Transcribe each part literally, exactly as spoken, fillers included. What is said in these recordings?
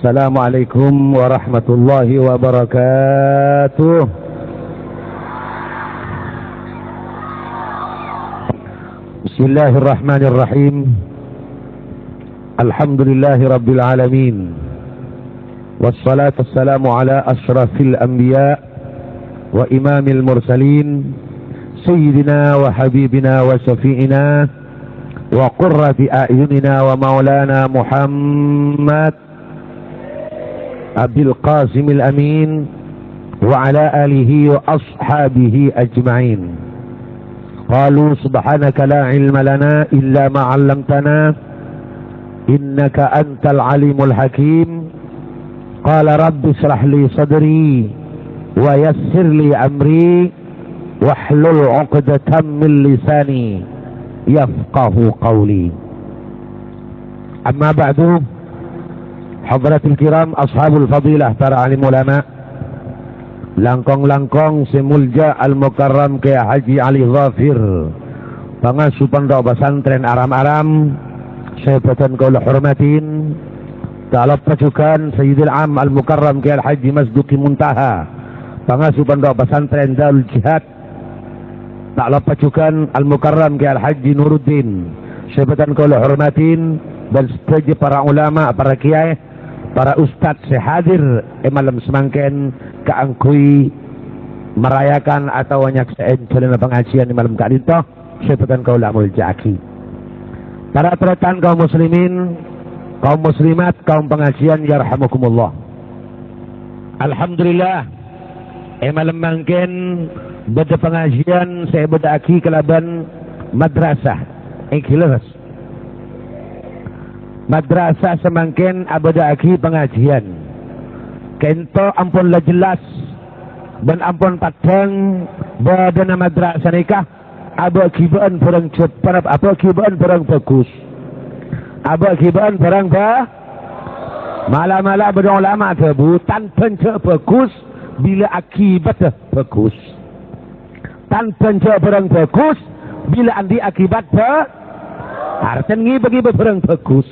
Assalamualaikum warahmatullahi wabarakatuh. Bismillahirrahmanirrahim. Alhamdulillahirabbil alamin. Wassalatu wassalamu ala asyrafil anbiya wa imamil mursalin, sayyidina wa habibina wa syafi'ina wa qurrati a'yunina wa maulana Muhammad Abil Qasimil Amin wa ala alihi wa ashabihi ajma'in. Qalu subhanaka la ilma lana illa ma 'allamtana innaka antal alimul hakim. Qala rabbi shrah li sadri wa yassir li amri wahlul 'uqdatam min lisani yafqahu qawli. Amma ba'du, hadratil kiram, ashabul fadilah, para alim ulama, langkong-langkong sè molja Al-Mukarram Kèyaè Haji Ali Dhafir, pangasuh pondhuk pesantren Aram-Aram, sè bâdhân kaulâ hormatin, ta' loppa jhughân Sayyidil Am Al-Mukarram Kèyaè Haji Masduki Muntaha, pangasuh pondhuk pesantren Darul Jihad, ta' loppa jhughân Al-Mukarram Kèyaè Al-Haji Nuruddin, sè bâdhân kaulâ hormatin, bân sadhâjâ para ulama, para kèyaè, para ustad sè hadir è malem samangkèn kaangghuy marayakan otabâ nyaksè'è jhâlânna pangajiân è malem ka'dinto, sè bâdhân kaulâ molja'aghi. Para tarètan kaum muslimin, kaum muslimat, kaum pangajiân, yarhamukumullah. Alhamdulillah, è malem mangkèn bâdâ pangajiân sè èbâdâ'aghi kalabân madrasah. Èngghi lerres. Madrasah samangkèn abâdâ'aghi pangajiân. Ka'dinto ampon la jelas bân ampon paddhâng bâdâna madrasah nèka abâ' ghibâ'ân bhârâng jhâ-, para-, abâ' ghibâ'ân bhârâng bhâghus. Abâ' ghibâ'ân bhârâng bhâ-, mala-mala bâdâ ulama dhâbu, "Tandhân jhâ' bhâghus bilâ akibatta bhâghus. Tandhân jhâ' bhârâng bhâghus bilâ andi' akibat bhâ-," artèna ngibâ-ngibâ bhârâng bhâghus.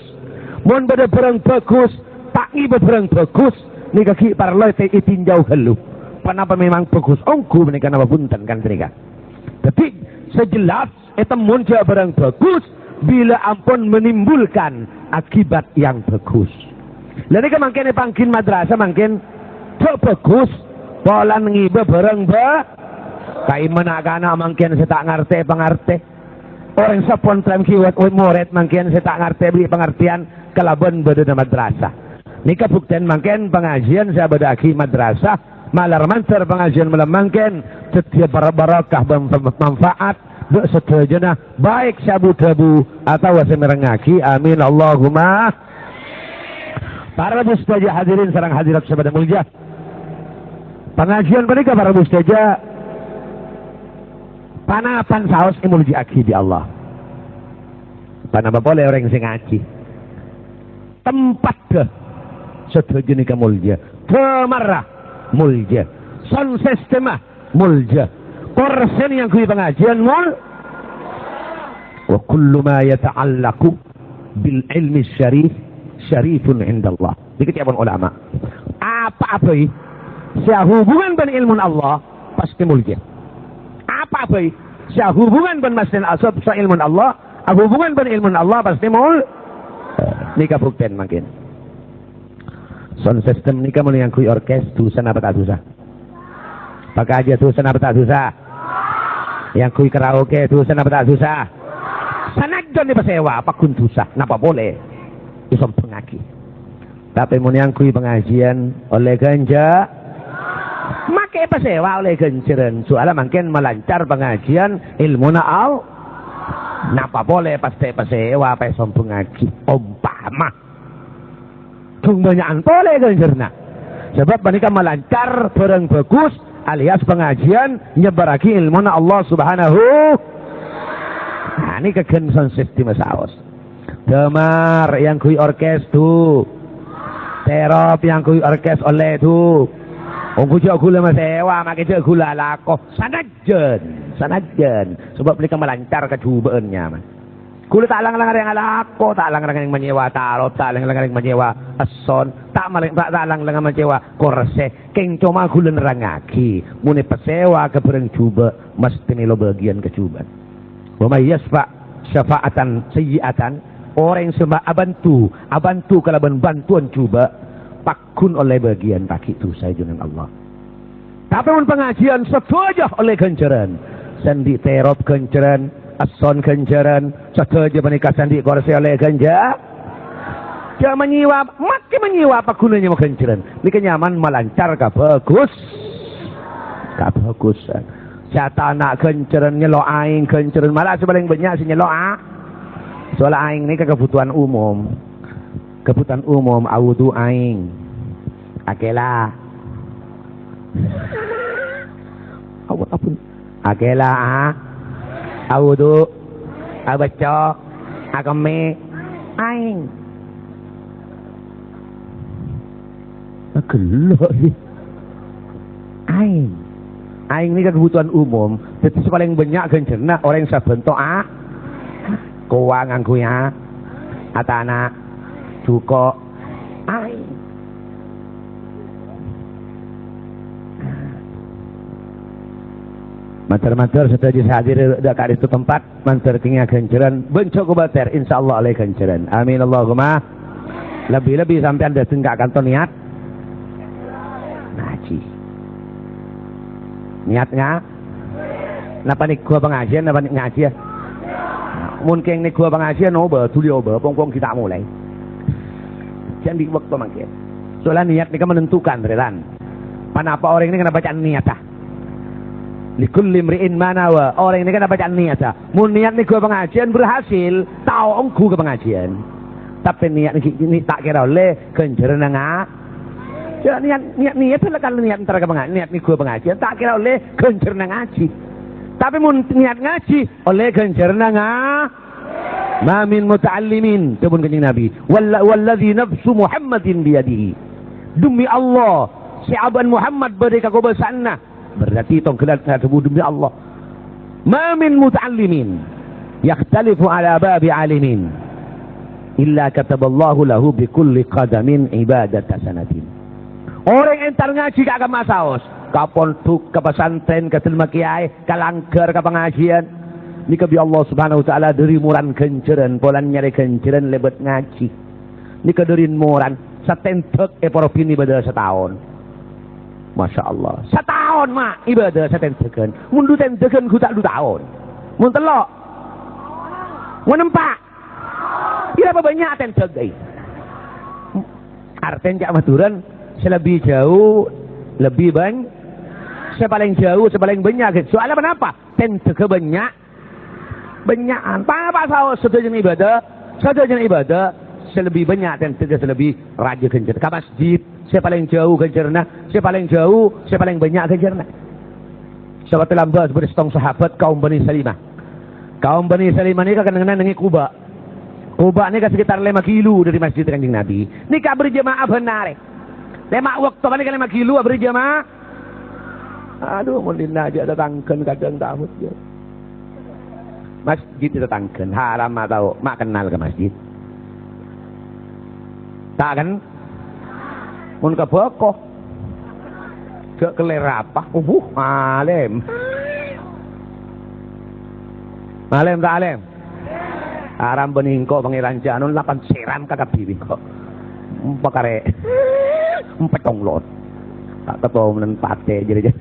Mon bâdâ bhârâng bhâghus, ta' ngibâ bhârâng bhâghus, nèka ghi' parlo ètè-, ètinjau ghâllu. Ponapa memang bhâghus ongghu panèka napa bhunten kan panèka? Dhâddhi, sè jelas, ètemmon jhâ' bhârâng bhâghus bilâ ampon menimbulkan akibat yang bagus. La nèka mangkèn èpangghi madrasah mangkèn jhâ' bhâghus polana ngibâ bhârâng bhâ-, ka'imma na'-kana' mangkèn sè ta' ngartè pangartè. Orèng sapontra ènggi wèt-, wèt morèd mangkèn sè ta' ngartè bâli pangartèyan kalabân bâdâna madrasah. Nèka buktèn mangkèn pangajiân sè abâdâ'aghi madrasah malar mandhâr pangajiân malem mangkèn dhâddhiyâ bar-, barokah bân manfaat dâ' sadhâjâna, baik sè abu-dhâbu otabâ sè mèrengngaghi. Amin, Allahumma. Para rabu sadhâjâ hadirin sareng hadirat sè padâ molja. Pangajiân panèka, para rabu sadhâjâ, panapan saos èmoljâ'aghi bi' Allah. Ponapa polè orèng sè ngajhi? Tempatta sadhâjâ nèka molja. Dhâmarra molja. Sound system-ma molja. Korsèna èyangghuy pangajiân mol-, "Wa kullu ma yata'allaqu bil ilmi syarif, syarifun indallah." Nèka ca'èpon ulama. Apa'a bhâi sè ahubungan bân èlmona Allah, pastè molja. Apa'a bhâi sè ahubungan bân masalah asal èlmona Allah, ahubungan bân èlmona Allah, pastè mol-, nèka buktèn mangkèn. Sound system nèka mon èyangghuy orkes, dhusa napa ta' dhusa? Pakajâ, dhusa napa ta' dhusa? Èyangghuy karaoke, dhusa napa ta' dhusa? Sanajjân èpasèwa, pagghun dhusa, napa polè èsombhângngaghi. Tapè mon èyangghuy pangajiân, ollè ghânjhâ-, makè èpasèwa ollè ghânjhârân. Soalla mangkèn malancar pangajiân èlmona Al-, napa polè pastè èpasèwa, èsombhângngaghi. Ompama. Dhung bânnya'an polè ghânjhârânna. Sabâb panèka malancar bhârâng bhâghus alias pangajiân nyebbhârraghi èlmona Allah Subhanahu. Nah, nèka ghân sound system saos. Dhâmar èyangghuy orkes, dhu. Terop èyangghuy orkes ollè, dhu. Ongghu jhâ' ghulâ masèwa, makè jhâ' ghulâ alako. Sanajjân, sanajjân. Sabâb panèka malancar kajhubâ'ân nyaman. Ghulâ ta' lang-lang orèng alako, ta' lang-lang orèng manyèwa tarot, ta' lang-lang orèng manyèwa èsson, ta' malèng-, ta', ta' lang-lang manyèwa korsè. Kèng coma ghulâ nerrangngaghi, mon èpasèwa ka bhârâng jhubâ', mesthè mèlo bâgiyân ka jhubâ'. "Wa may yasyfa' syafa'atan sayyi'atan," orèng sè ma-, abhânto, abhânto kalabân bhântowan jhubâ', pagghun ollè bâgiyân paghi' dhusa è jhunjhungan Allah. Tapè mon pangajiân, sadhâjâ ollè ghânjhârân. Sè andi' tarot ghânjhârân, èsson ghânjhârân, sadhâjâ panèka sè andi' korsè ollè ghânjhâ-, jhâ' manyèwa, makè manyèwa, apa ghunana nyèwa ghânjhârân? Nèka nyaman malancar ka bhâghus-, kabhâghusân. Sè atana' ghânjhârân, nyello' aèng ghânjhârân, mala sè palèng bânnya' sè nyello' a-, soalla aèng nèka kabhutowan umum. Kabhutowan umum, awudu aèng. Akèla. Ampon, ampon. Akèla, a-, awudu, abâcco, akemmè, aèng. Aghellâ', yâ. Aèng. Aèng nèka kabhutowan umum. Dhâddhi sè palèng bânnya' ghânjhârânna orèng sè abhânto a-, kowa ngangghuy a-, atana', jhuko', aèng. Mandhâr-mandhâr sadhâjâ sè hadir dâ' ka'dinto tempat. Mandhâr kèngèng aghânjhârân, bân jhâ' kobâtèr, insyaallah ollè ghânjhârân. Amin, Allahumma. Lebbi-lebbi sampèyan dâteng ka kanto niyat ngajhi. Niyat nga-, napa nèghuwâ pangajiân, napa nè-, ngajhi, yâ? Mon kèng nèghuwâ pangajiân, obâ, dhuli obâ, pong-pong ghi' ta' molaè. Jhân bi' bâkto mangkèn. Soalla niyat nèka menentukan, tarètan. Ponapa orèng nèka napa ca'na niyatta? "Likulli imri'in ma nawa." Orèng nèka napa ca'na niyatta? Mon niyat nèghuwâ pangajiân berhasil, tao ongghu ka pangajiân. Tapè niyat nèka, nè-, ta' kèra ollè ghânjhârânna nga-, jhâ' niyat, niyat, niyat la kala niyat entar ka panga-, niyat nèghuwâ pangajiân, ta' kèra ollè ghânjhârânna ngajhi. Tapè mon niyat ngajhi, ollè ghânjhârânna nga-, "Ma min muta'allimin," dhâbuna Kanjeng Nabi, "walla-, walladzi nafsu Muhammadin biyadihi." Demi Allah, sè abâ'na Muhammad bâdâ è kakobâsaanna, berarti tongghâlân adhâbu demi Allah. "Ma min muta'allimin yakhtalifu ala babi alimin illa kataballahu lahu bi kulli qadamin ibadata sanatin." Orèng entar ngajhi ka agama saos, ka pondhuk, ka pasantrèn, ka dâlemma kèyaè, ka langghâr, ka pangajiân. Nèka bi' Allah Subhanahu wa Ta'ala dâri moran ghânjhârân, polana nyarè ghânjhârân lèbât ngajhi. Nèka dâri moran, satèndhâk èporo binè bâdâ sataon. Masya Allah. Sataon, ma', ibâdâ satèndhâghân. Mon du tèndhâghân ghu ta' du taon. Mon tello'. Mon empa'. Kèra apa bânnya' tèndhâghân? Artèna ca' Madhurâna, sè lebbi jhâu, lebbi bân-, sè palèng jhâu, sè palèng bânnya', ghi. Soalla ponapa? Tèndhâghâ bânnya', bânnya'an. Ponapa saos sadhâjâna ibâdâ? Sadhâjâna ibâdâ, sè lebbi bânnya' tèndhâghâ sè lebbi rajâ ghânjhârân. Ka masjid, sè palèng jhâu ghânjhârânna, sè palèng jhâu, sè palèng bânnya' ghânjhârânna. Sabâtèlla bâdâ settong sahabat kaom Bani Salimah. Kaom Bani Salimah nèka kennengnganna neng è Quba. Quba nèka sekitar lèma kilo dâri masjid Kanjeng Nabi. Nèka aberri' jamaah bân arè. Lèma bâkto panèka lèma kilo aberri' jamaah. Adu, mon dinna' jhâ' tatangghâna kadhâng takut, yâ. Masjid tatangghâna, haram ma' tao, ma' kennal ka masjid. Ta' kan? Mon ka bâko. Jhâ' kellèr apa? Ubuh, alèm. Alèm ta' alèm? Aram bân engko' Pangèran Janon lapan sèran ka kabbhi engko'. Empa karè. Empa conglot. Ta' katomenan patè jârèya.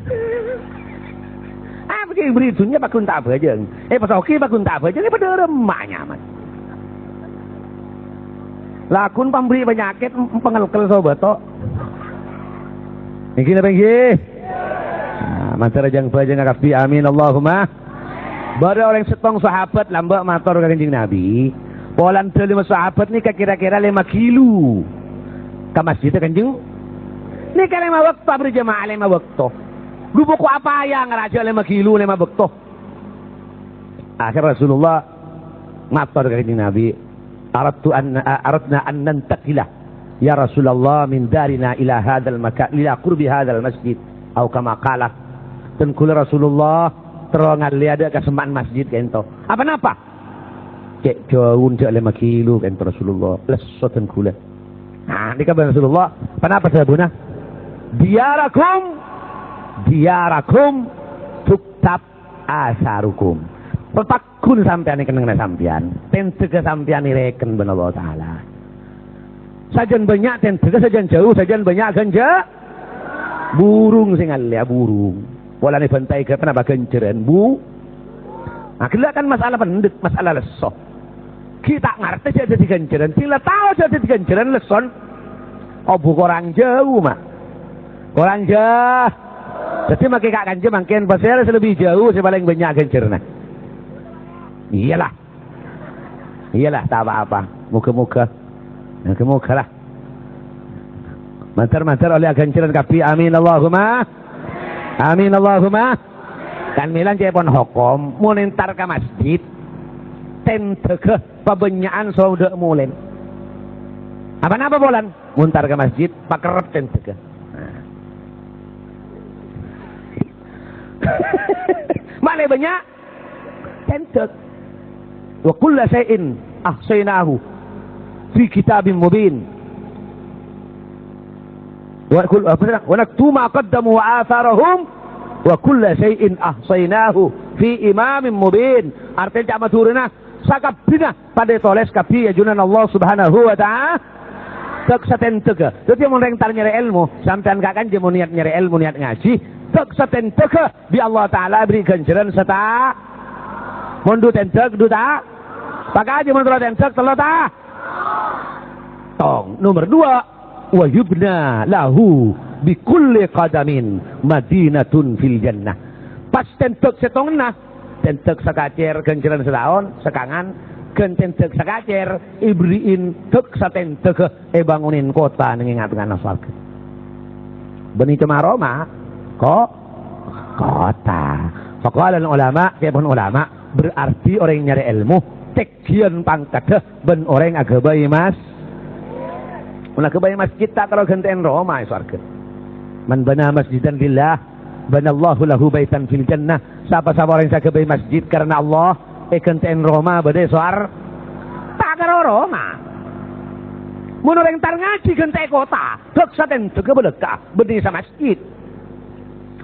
Apa sè èberri' dhunnya paghun ta' abhâjâng? Eh, pasogi paghun ta' abhâjâng, eh, padâ remma nyaman. Laghun pamberri' panyakèt, em-, pangelkel sobat to'. Èngghi napa èngghi? Nah, mandhâr jâng-bhâjâng kabbhi. Amin, Allahumma. Bâdâ orèng settong sahabat lambâ' mator ka Kanjeng Nabi. Polana dâlem sahabat nèka kèra-kèra lèma kilo ka masjidda Kanjeng. Nèka lèma bâkto, aberri' jamaah lèma bâkto. Dhu poko' apa ya ngarajâ lèma kilo, lèma bâkto? Akhèr Rasulullah mator ka Kanjeng Nabi, "Aradtu an, aradna an nantaqila, ya Rasulullah, min darina ila hadzal maka-, ila qurbi hadzal masjid," au kama qala. Dhân kaulâ Rasulullah terro ngallèya dâ' ka semma'na masjid ka'dinto. Apa napa? Cè' jhâuna jhâ' lèma kilo kèng Rasulullah. Lesso dân ghulâ. Nah, nèka bân Rasulullah, ponapa dhâbuna? "Diyarakum, diyarakum, tuktab asarukum." Paggun sampèyan è kennengnganna sampèyan, tèndhâghâ sampèyan èrèken bân Allah Ta'ala. Sajân bânnya' tèndhâghâ, sajân jhâu, sajân bânnya' ghânjhâ-, burung sè ngallèya burung. Polana bântaè ghâ-, ponapa ghânjhârân, Bu? Nah, ghellâ' kan masalah pendek, masalah lesso. Ghi' ta' ngartè jhâ' dhâddhi ghânjhârân, sè la tao jhâ' dhâddhi ghânjhârân lesson. Obu korang jhâu, ma'. Korang jhâ-, dhâddhi makè ka-, kanjhâ mangkèn pasèra sè lebbi jhâu, sè palèng bânnya' ghânjhârânna. Iyalah. Iyalah, ta' pa-apa. Moga-moga. Moga-moga lah. Mandhâr-mandhâr ollè aghânjhârân kabbhi. Amin Allahumma. Amin Allahumma. Kan mèlan cèpon hokom, mon entar ka masjid, tèndhâghâ pabânnya'an sodâ molèn. Apa-napa polana? Mon entar ka masjid, pakerrep tèndhâghâ. Nah. Malè bânnya', tèndhâk. "Wa kulla syai'in ahsaynahu fi kitabim mubin." Wa kul-, apa sè, "Wa naktubu ma qaddamu wa atharahum, wa kulla syai'in ahsaynahu fi imamin mubin." Artèna ca' Madhurâna, sakabbhina padâ ètolès kabbhi è Junanna Allah Subhanahu wa Ta'ala. Tèndhâk satèndhâghâ. Dhâddhi, mon rèng entar nyarè èlmo, sampèyan ka kanjhâ mon niat nyarè èlmo, niat ngajhi, tèndhâk satèndhâghâ bi' Allah Ta'ala èberri' ghânjhârân sè ta-, mon du tèndhâk, du ta-, pakajhi mon tello tèndhâk, tello ta-, tong. Nomer dua, "Wa yubna lahu bi kulli qadamin madinatun fil jannah." Pas tèndhâk sèttongnga, tèndhâk sakacèr ghânjhârân sataon, sakangan, ghân tèndhâk sakacèr, èberri'in dhâk satèndhâghâ èbângonin kottha neng è nga'-tengnga'anna sowarghâ. Bânnè coma roma, ko-, kottha. Faqala al-ulama, ca'èpon ulama, berarti orèng nyarè èlmo, tèngghiyân pangkaddhâ bân orèng aghâbây mas-, mon aghâbây masjid ta' karo ghântè'èn roma è sowarghâ. "Man bana masjidan lillah, banallahu lahu baitan fil jannah." Sapa-sapa orèng sè aghâbây masjid karana Allah, èghântè'èn roma bâdâ è sowar-, ta' karo roma. Mon orèng entar ngajhi ghântè'è kottha, dhâk satèndhâghâ bâlâkka', bânnè samasjid.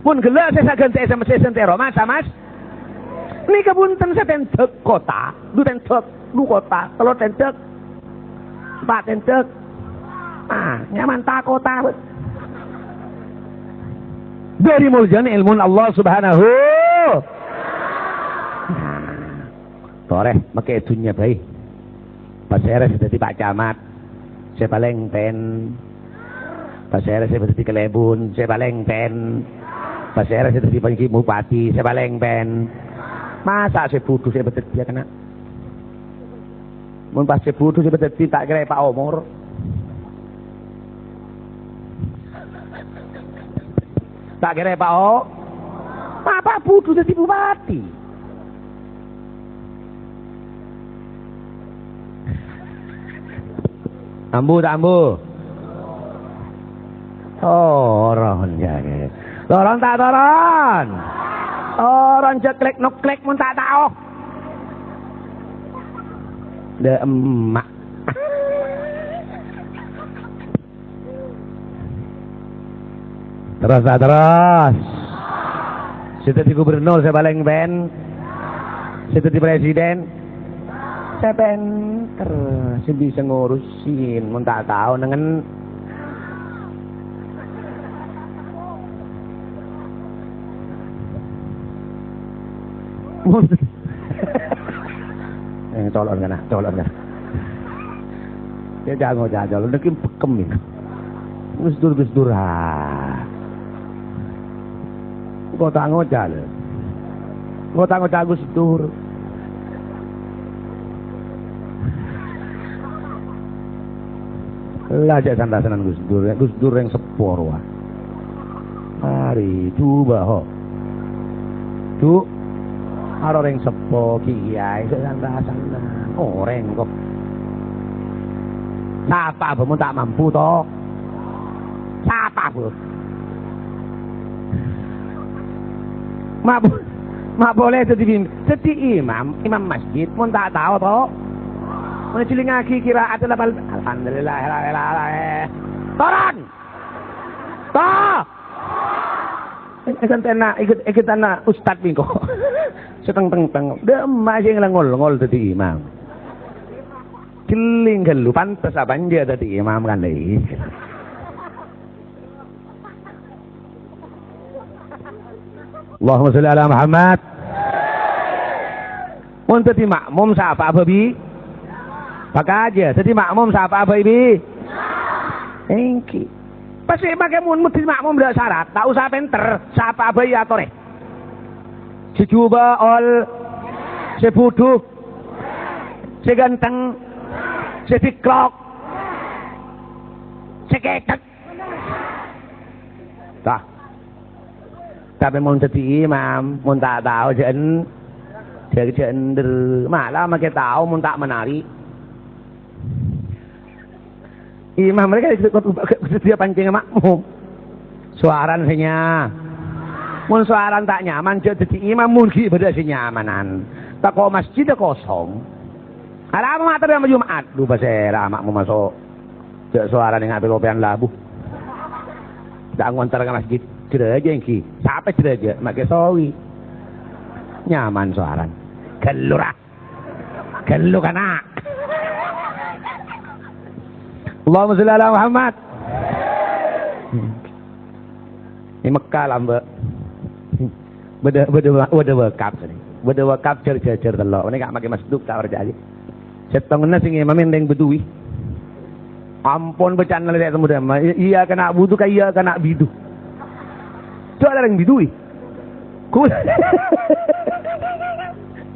Mon ghellâ' sè saghântè'è sè messè sèntè roma, samas-, nèka bhunten satèndhâk kottha, du tèndhâk, du kottha, tello tèndhâk, empa' tèndhâk. Ah, nyaman ta' kottha, bâ. Dhâri moljâna èlmona Allah Subhanahu. Nah, torè makè è dhunnya bhâi. Pasèra sè dhâddhi Pa' Camat, sè palèng pèn. Pasèra sè dhâddhi kalèbun, sè palèng pèn. Pasèra sè dhâddhi pangghi bupati, sè palèng pèn. Masa' sè budhu sè èpadhâddhiyâ kana'? Mon pas sè budhu sè èpadhâddhi ta' kèra èpaomor. Ta' kèra èpao-, apa budhu dhâddhi bupati? Ambu ta' ambu? Toron, jârè. Toron ta' toron? Toron, jhâ' klèk-noklèk mon ta' tao. Dâ' emma'. Terros ta' terros? Sè dhâddhi gubernur sè palèng pèn? Sè dhâddhi presiden? Sè pènter, sè bisa ngurusin, mon ta' tao nengngen. Mon Eh, colok kana', colok kana'. Ya, jangan, jangan, colok. Niki pekem ini. Gus Dur, Gus Dur, ha. Engko' ta' ngoca', lho. Engko' ta' ngoca' Gus Dur. La, jhâ' san-rasanan Gus Dur, ya. Gus Dur yang seppo, wah. Mari, coba, ho. Cuk, aro orèng seppo, kiai, sè san-rasanan. Orèng kok. Sapa bâ mon ta' mampu, to? Sapa bâ? Ma' po-, ma' polè dhâddhi pim-, dhâddhi imam, imam masjid, mon ta' tao, to? Ngajhelingngagi qiraat lapal. Alhamdulillahirabbil alamin. Toron! To! Èkentèna, èkentèna ustad mèngko. Seteng-teng-teng. Dâ' emma' sè ngol-ngol dhâddhi imam. Jhelling ghâllu, pantes apa enjâ' dhâddhi imam kan, lè. Allahumma sholli ala Muhammad. Mon dhâddhi makmum, sapa'a bâbi? Pakajâ. Dhâddhi makmum, sapa'a bâbi? Èngghi. Pas sè makè mon dhâddhi makmum dâ' sarat, ta' osa pènter, sapa'a bâi atorè. Sè jhubâ' ol, sè budhu, sè ghântheng, sè diklok, sè kècèk. Tah. Tapè mon dhâddhi imam, mon ta' tao jhâ' en-, jhâ', jhâ' endher. Mala makè tao mon ta' manari. Imam rèya dhâddhi pancèngnga makmum. Sowarana sè nya-, mon sowarana ta' nyaman, jhâ' dhâddhi imam, mon ghi' bâdâ sè nyamanan. Tako' masjidda kosong. Arapa ma' terro ma' Jum'at? Dhu pasèra ma' maso'. Jhâ' sowarana ngapè lopèyan labu. Ta' ngontar ka masjid. Jrâjâ èngghi. Sapè jrâjâ? Makè sowi. Nyaman sowarana. Ghâllu ra. Ghâllu kana'. Allahumma sholli ala Muhammad. È Mekkah lambâ'. Bâdâ, bâdâ, bâdâ wakaf sini. Bâdâ wakaf jhâr-jhâjhâr tello'. Panèka makè masduk ta' parcajâ. Sèttongnga sè ngimami rèng Bedui. Ampon bâcana lèlè' temmo dâmma. Iya, kana' budu ka iya kana' bidu. Dâ' rèng Bedui. Kul-,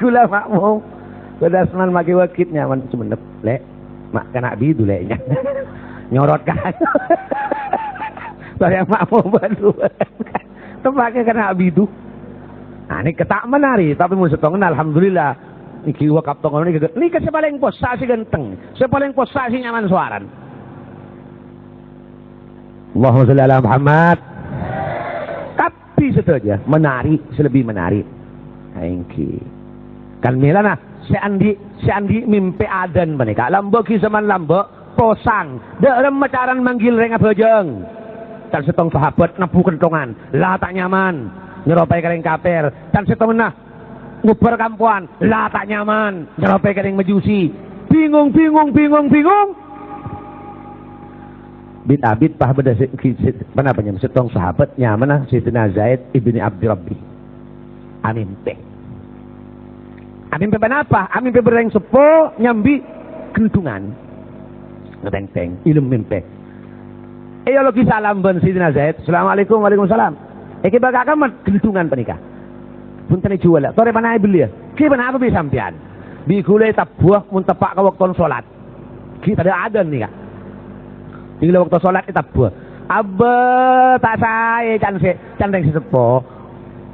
kula makmum. Kula asman makè wakit nyaman Sumenep. Lè', ma' kana' bidu, Lè', nya. Nyorot ka. Saya makmum baru. Tepakè kana' bidu. Nah, nèka ta' manari, tapè mon sèttongnga, alhamdulillah. Nèka wakaf tongolan nèka, nèka sè palèng possa' sè ghântheng, sè palèng possa' sè nyaman sowarana. Allahumma sholli ala Muhammad. Kabbhi sadhâjâ manari, sè lebbi manari. Èngghi. Kan mèlana, sè andi', sè andi' mimpè adan panèka. Lambâ' ghi' saman lambâ', posang. Dâ' remma carana manggil rèng abhâjâng. Tan sèttong sahabat nebbu kenthongan, la ta' nyaman. Nyeropaè ka rèng kapèr. Tan sèttongnga ngobbhâr kampowan, la ta' nyaman. Nyeropaè ka rèng Majusi. Bingung, bingung, bingung, bingung. Bit-abit pas bâdâ sè, sè, ponapa nyam-, sèttong sahabat nyamana Sayyidina Zaid ibni Abdi Rabbi. Amimpè. Amimpè ponapa? Amimpè bâreng seppo nyambi gendhungan. Ngatèngtèng, èlem mimpè. Èyologi salam bân Sayyidina Zaid. "Assalamualaikum." "Waalaikumsalam." "Èkè bâkal kemma gendhungan panèka?" "Bhunten, èjhuwâlâ. Torè panaè belliyâ." "Ghi ponapa bi' sampèyan?" "Bi' ghulâ ètabbhuwâ mon teppa' ka bâktona solat." Ghi' tadâ' adan nèka. Ghulâ bâkto solat ètabbhuwâ. "Abbâ, ta' saè can sè, can rèng sè seppo."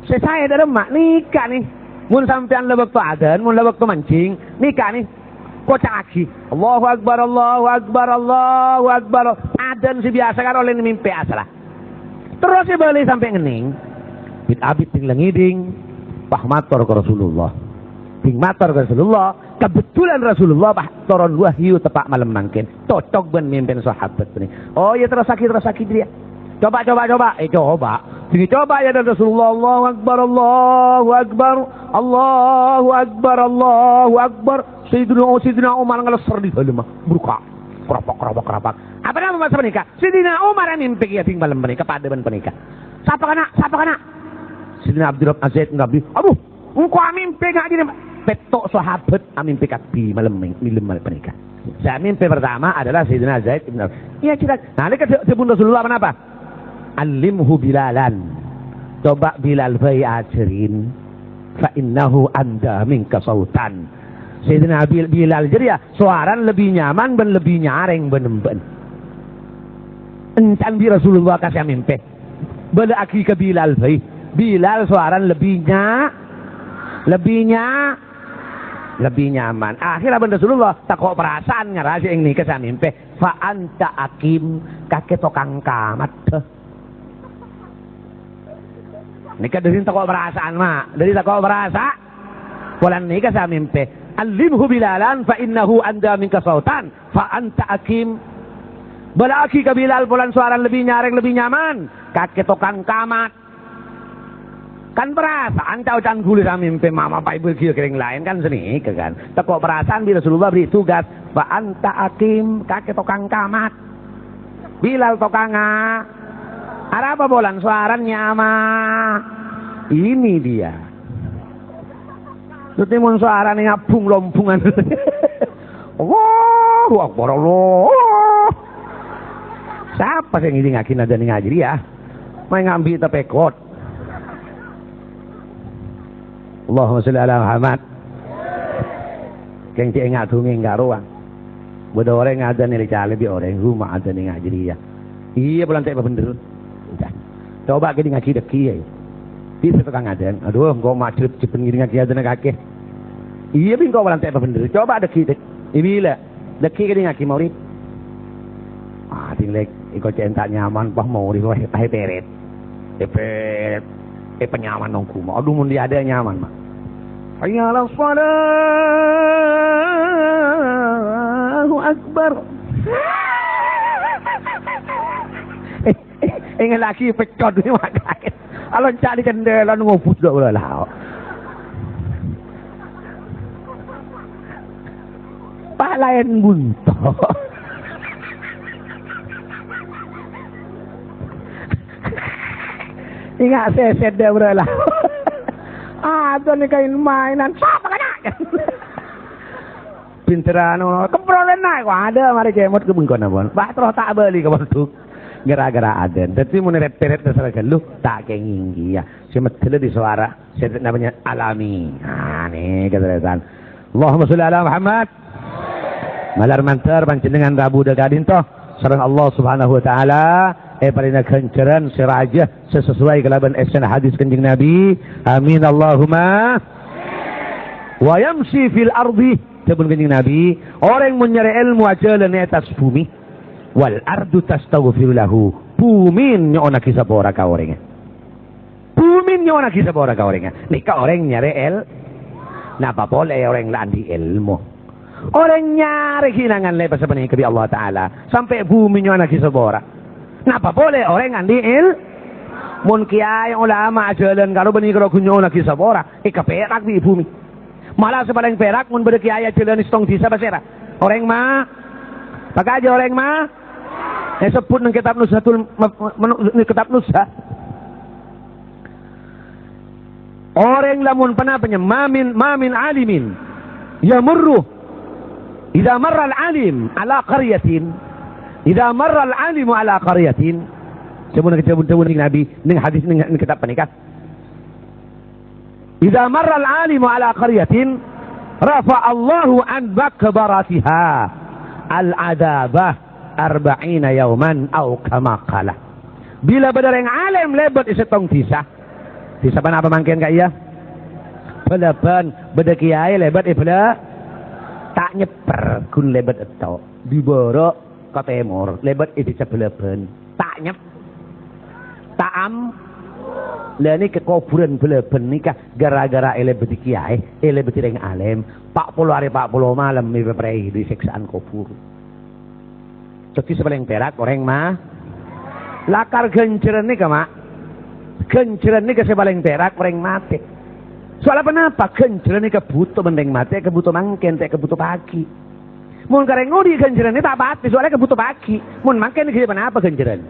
"Sè saè dâ' remma?" "Nèka nè. Mon sampèyan la bâkto adan, mon la bâkto manjing, nèka nè. Koca'aghi. Allahu Akbar, Allahu Akbar, Allahu Akbar." Adan sè biyasa kan ollè mimpè asalla. Terros èbâli sampè' ngennèng. Bit-abit ding-langiding, pas mator ka Rasulullah. Ding mator ka Rasulullah, kebetulan Rasulullah pas toron wahyu teppa' malem mangkèn. Cocok bân mimpèna sahabat panèka. "Oh iyâ, terrossaghi, terrossaghi jârèya. Coba, coba, coba." Ècoba. Ding ècoba yâ, dâ' Rasulullah, "Allahu Akbar, Allahu Akbar, Allahu Akbar, Allahu Akbar." Sayyidina, Sayyidina Umar ngalèssèr dâlem, buruka. Kropok, kropok, kropok. Apa nama masa panèka? Sayyidina Umar amimpè kèya ding malem panèka, padâ bân panèka. "Sapa kana'? Sapa kana'?" Sayyidina Abdurrahman Zaid bin Rabbi, "Aduh, engko' amimpè nga' jârèya." Pètto' sahabat amimpè kabbhi malem, malem panèka. Sè amimpè pertama adalah Sayyidina Zaid bin Rabbi. Iyâ, jelas. Nah, nèka dhâ-, dhâbuna Rasulullah ponapa? "Allimhu Bilalan." Coba Bilal bhâi ajhârin. "Fa innahu anda minka sautan." Sayyidina Bil-, Bilal jârèya sowarana lebbi nyaman bân lebbi nyarèng bân-, bân. Encan bi' Rasulullah ka sè amimpè. Bâlâ'aghi ka Bilal bhâi. Bilal sowarana lebbi nya-, lebbi nya-, lebbi nyaman. Akhirnya bân Rasulullah tako' parasaan ngara sè èngnèka sè amimpè. "Fa anta aqim," kakè tokang kamat. Nèka dhâri tako' parasaan, ma'. Dhâri tako' parasa-, polana nèka sè amimpè. "Allimhu Bilalan fa innahu anda minka sautan, fa anta akim." Bâlâ'aghi ka Bilal polana sowarana lebbi nyarèng, lebbi nyaman. Kakè tokang kamat. Kan parasaan ca'-oca'an ghulâ samèmpè mama pa' èbâghi ka orèng laèn kan sanèka kan. Tèko parasaan bi' Rasulullah bherri' tugas, "Fa anta akim," kakè tokang kamat. Bilal tokangnga. Arapa polana sowarana nyama. Ini dia. Dhâddhi mon sowarana nyabung-lombungan. Allahu Akbar, Allah. Sapa sè ngèdingngaghi nadâ nèng jârèya? Maè ngambi tapekot. Allahumma sholli ala Muhammad. Kèng cè' ènga' dungèng karowa. Bâdâ orèng adân è calè bi' orèng, "Hu, ma' adân nèng jârèya." Iyâ, polana ta' pabhendher. Coba kèdingngaghi dhâggi', yâ. Bisa tokang adân. "Adhu, engko' ma' jhep-jhebbhân ngèdingngaghi adânna kakè." Iyâ, bi' engko' polana ta' pabhendher. Coba dhâggi', dhâggi'. Èbila. Dhâggi' kèdingngaghi, maurip. Ah, ding lek, èko cè' enta' nyaman, pas maurip, wah, pas èpèrèt. Èpèrèt. Èpanyaman ongghu, ma'. Adhu, mon dhi' adâ' nyaman, ma'. Hayya 'alas shalah, Allahu Akbar. Èngellaghi peccot, ma' kaèt. Alonca' dhi' cendhèlan ngobus dâ' bâlâ lao. Pas laèn bunto. Ènga' sèsèt dâ' bâlâ lao. Adân kaèn-maènan. Sapa kana'? Pinteran ngono, kemprolenna kok adâ' marè cèmot ka bengkona, pon. Pas terro ta' abâli ka pondhuk. Gara-gara adân. Dhâddhi mon rèt-pèrèt terserah ghâllu, ta' kèngèng kèya. Sè meddhâllâ dhi' sowara, sè namanya alami. Nah, nèka, tarètan. Allahumma sholli ala Muhammad. Malar mandhâr panjhennengngan rabu dâ' ka'dinto sareng Allah Subhanahu wa Ta'ala èparèngana ghânjhârân sè rajâ sè sesuai kalabân essèna hadis Kanjeng Nabi. Amin, Allahumma. "Wa yamshi fil ardi," dhâbuna Kanjeng Nabi, "orèng mon nyarè èlmo ajhâlân è attas bhumè, wal ardu tastaghfiru lahu, bhumè nyo'onnaghi sapora ka orèngnga." Bhumè nyo'onnaghi sapora ka orèngnga. Nèka orèng nyarè èl-, napa polè orèng la andi' èlmo? Orèng nyarè ghi' nangalè pas sapanèka bi' Allah Ta'ala, sampè' bhumè nyo'onnaghi sapora. Napa polè orèng andi' èl-, mon kèyaè ulama ajhâlân karo bânnè karo ghun nyo'onnaghi sapora, èkapèrak bi' bhumè. Mala sè palèng pèrak mon bâdâ kèyaè ajhâlân è sèttong dhisa pasèra? Orèng ma-, pakajâ orèng ma-, èsebbhut neng kètab Nuzhatul ma-, ma-, ma-, neng kètab Nuzha. Orèng lamon panapa nyè, ma min, ma min alimin yamurru, idza marra al-alim ala qaryatin, idza marra al-alimu ala qaryatin. Sabuna, sabun, sabun Nabi neng hadis neng, neng kètab panèka. "Idza marra al-alimu ala qaryatin, rafa'allahu an maqbaratiha al-adzaba arba'ina yauman," au kama qala. Bilâ bâdâ rèng alèm lèbât è sèttong dhisa, dhisa panapa mangkèn ka'iyâ? Bâlâbân. Bâdâ kèyaè lèbât è Bâlâ-, ta' nyèpper, ghun lèbât ètto'. Dhi bârâ' ka tèmor, lèbât è dhisa Bâlâbân. Ta' nyèp-, ta' am-, la nèka kobhurân Bâlâbân nèka gara-gara èlèbâdhi kèyaè, èlèbâdhi rèng alèm, pa' polo arè pa' polo malem èpèprèi dâri sèksaan kobhur. Dhâddhi sè palèng pèrak orèng ma-, lakar ghânjhârân nèka, ma'. Ghânjhârân nèka sè palèng pèrak orèng matè. Soalnya ponapa? Ghânjhârân nèka bhuto bân rèng matè, èkabhuto mangkèn, ta' èkabhuto pagi. Mon ka rèng odi' ghânjhârânna ta' patè, soalnya èkabhuto pagi. Mon mangkèn ghâbây ponapa ghânjhârân?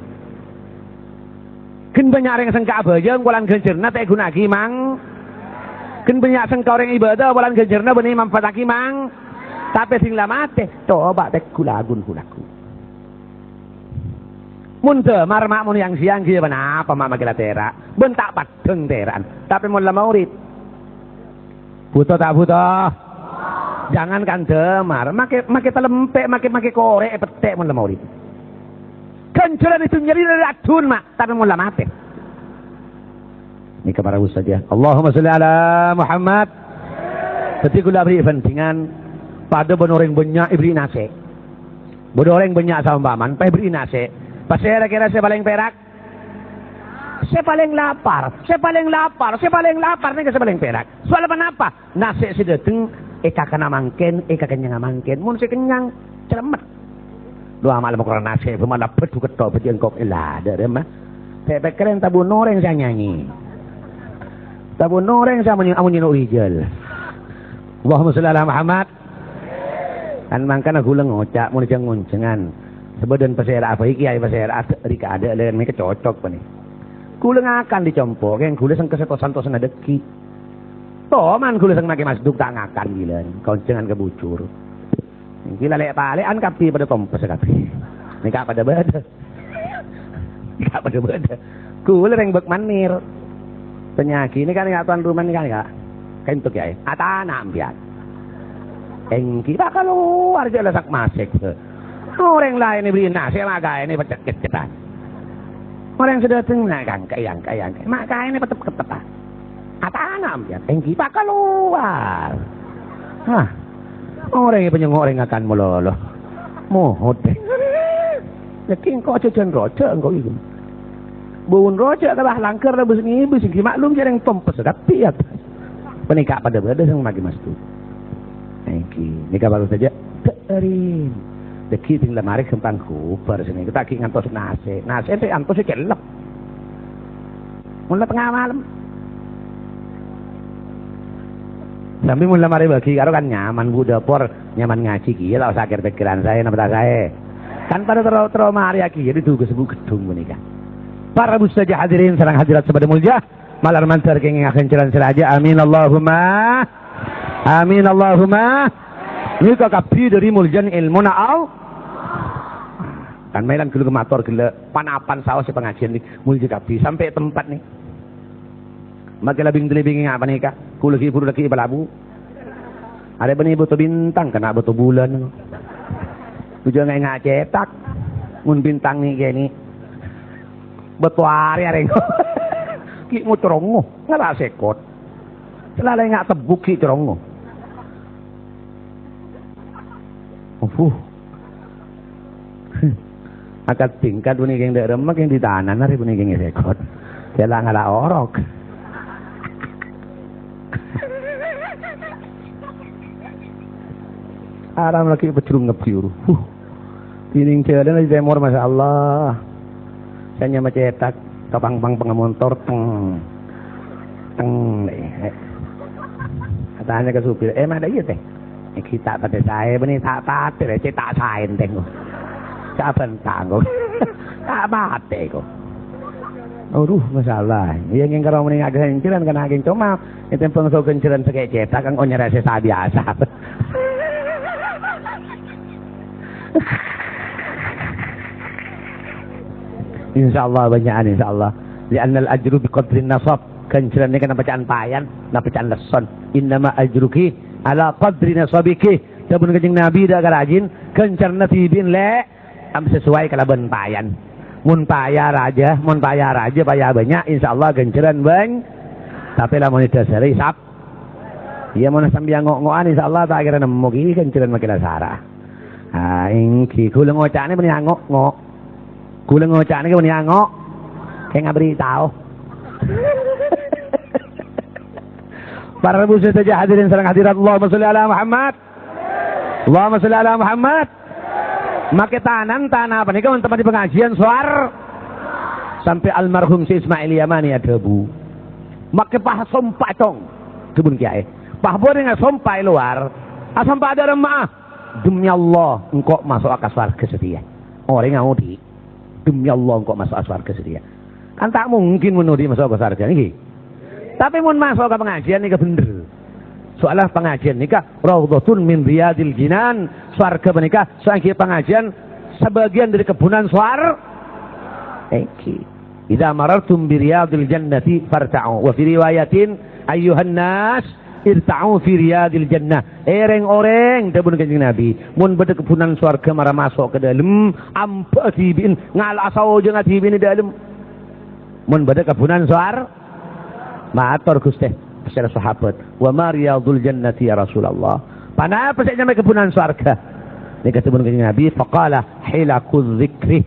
Ghân bânnya' rèng sengka' abhâjâng polana ghânjhârânna ta' èghuna'aghi mang-, ghân bânnya' sengka' orèng ibadah polana ghânjhârânna bânnè manfaataghi mang-, tapè dhing la matè, coba tegghu lagun hu-lagu. Mon dâmar, ma', mon yang-sèyang ghâbây ponapa, ma', makè la tèra', bân ta' paddhâng tèra'an, tapè mon la maorèp. Bhuto ta' bhuto? Jangankan dâmar, makè, makè talempè', makè, makè korè' èpettè' mon la maorèp. Ghânjhârân è dhunnya rèya raddhun, ma', tapè mon la matè. Nèka para sadhâjâ. Allahumma sholli ala Muhammad. Dhâddhi kaulâ aberri' bandhingan, padâ bân orèng bânnya' èberri' nasè'. Bâdâ orèng bânnya' saompama'an, pas èberri' nasè'. Pasèra kèra sè palèng pèrak? Sè palèng lapar, sè palèng lapar, sè palèng lapar nèka sè palèng pèrak. Soalnya ponapa? Nasè' sè dâteng Èkakana mangkèn, èkakennyanga mangkèn. Mon sè kennyang, cèlemmet. Dhu amal mokor nasè', bâ' mala bâdhu ketto' bâdhi engko' ella, dâ' remma. Sè pèkkèrèn tabun orèng sè nyanyi. Tabun orèng sè amonye-, amonyeno rijal. Allahumma sholli ala Muhammad. Kan mangkana ghulâ ngoca' mon jhâng-ngonjhângan. Sabâdhân pasèra'a bhâi kèyaè pasèra'a dâ' rèka adâ' lèn mèka cocok panè. Ghulâ ngakan dhi' compo', kèng ghulâ sengka sè to-santosanna dhâggi'. Toman ghulâ seng makè masduk ta' ngakan ghilân, konjhângan kabhujur. Ènggi lalè'-palè'an kabbhi padâ tompes kabbhi. Nèka padâ bâdâ. Nèka padâ bâdâ. Ghulâ rèng bâk manir. Panyakèt nèka, nèka tuan rumah nèka, nèka. Kento kèyaè. Atana' empèyan. Ènggi pakalowar jhâ' la sak-masèk. Orèng laèn èberri' nasè' ma' kaènè pacet-keccetan. Orèng sè dâteng, nah, kangka', yangka', yangka'. Ma' kaènè petep-ketepan. Atana' empèyan, ènggi pakalowar. Hah. Orèng èpanyèngngo' orèng ngakan malolo. Mohot. Lagi engko' jhâjhân rojâ' engko' iku. Bun rojâ' kalah langkar lebus ngibus, ènggi maklum jhâreng tompes kabbhi ya. Panèka padâ bâdâ sè makè masduk. Ènggi, nèka baru saja. Dâ'arin. Dhâggi' ding la marè ghâmpang ghubâr sènè. Ta' ghi' ngantos nasè'. Nasè' sè antos sè cellep. Mon la tengnga malem. Sambi mon la marè bâgi karo kan nyaman, Bu, dâpor, nyaman ngajhi kèya, ta' osa kèr-pèkkèran saè, napa ta' saè? Kan padâ terro, terro marè kèya, dhi dhugas Bu Geddhung panèka. Para rabu sadhâjâ hadirin sareng hadirat sè padâ molja, malar mandhâr kèngèng aghânjhârân sè rajâ. Amin, Allahumma. Amin, Allahumma. Nèka kabbhi dhâri moljâna èlmona Allah. Kan mèlan ghellâ' mator ghellâ', pan-apan saos sè pangajiân nèka molja kabbhi, sampè' tempat nèka. Makè labing-talebing nga' panèka, ghulâ ghi' buru dhâggi' èpalabu. Arè bânnè bâto bintang, kèng bâto bulân. Bujâ nga' ènga' cètak. Mon bintang nè' kènè'. Bâto arè arè. Ghi' mocorongngo, ngala' sèkot. Salalè nga' tebbhuk ghi' corongngo. Obuh. Akad tingkat bânnè kèng dâ' remma kèng ditanan arè bânnè kèng èsèkot. Jhâ' la ngala' orok. Aram lagi pejrungngep biru. Huh. Dhinèng jhâlân dâri tèmor, masyaallah. Sè nyama cètak, kapang-pang pengamontor, teng. Teng, eh. Katanya ka supir, "Eh, ma' dâ' iyâ, Tèng?" "Èngghi ta' patè saè, bânnè ta' patè, rè, cè' ta' saè, Tèng." Saban tanggung. Ta' patè, kok. Aduh, masyaallah. Iyâ, ngèng karo mending aghânjhârân, kèng coma, ètèmbhâng so ghânjhârân sakè' cètak, kan onyar sè sabiasa. Insyaallah bânnya'an, insyaallah. Li'annal ajru biqadrin nasab. Ghânjhârân nèka napèca'an payan, napèca'an lesson. "Innama ajruki ala qadri nasabiki." Dhâbuna Kanjeng Nabi dâ' ka rajina, ghânjhârânna dhibi'na lè', am sesuai kalabân payan. Mon paya rajâ, mon paya rajâ, paya bânnya', insyaallah ghânjhârân bân-, tapè lamon èdhâsarè sab-, iyâ, mon sambi ango'-ngo'an, insyaallah ta' kèra nemmo ghi ghânjhârân makè la sara. Ah, èngghi, ghulâ ngoca'na bânnè ango'-ngo'. Ghulâ ngoca'na kè bânnè ango'. Kèng aberri' tao. Para rabu sadhâjâ hadirin sareng hadirat, Allahumma sholli ala Muhammad. Allahumma sholli ala Muhammad. Makè tanan tana panèka mon tempat pangajiân sowar. Sampè' almarhum Syekh Ismail Yamani adhâbu, "Makè pas sompa, Cong." Dhâbuna kèyaè. Pas bâdâ asompa è lowar. Asompa dâ' remma'a. "Demi Allah, engko' maso'a ka sowarghâ satèya." Orèng aodi', "Demi Allah, engko' maso'a sowarghâ satèya." Kan ta' mungkin mon odi' maso' ka sowarghâ, èngghi. Tapè mon maso' ka pangajiân nèka bhender. Soalla pangajiân nèka raudhatun min riyadil jinan. Sowarghâ panèka saèngghâ pangajiân sabâgiyân dâri kebbhunan sowar-, èngghi. "Idza marartum bi riyadil jannati farta'u." Wa fi riwayatin, "Ayyuhan nas, irta'u fi riyadil jannah." "Eh, rèng-orèng," dhâbuna Kanjeng Nabi, "mon bâdâ kebbhunan sowarghâ mara maso' ka dâlem, ambâ'â dhibi'en, ngala'a saojângnga dhibi'en è dâlem." Mon bâdâ kebbhunan sowar-, mator Ghustè, pasèra sahabat, "Wa ma riyadul jannati ya Rasulullah?" "Ponapa sè nyamaè kebbhunan sowarghâ?" Nèka dhâbuna Kanjeng Nabi, faqala, "Hilaquz zikri."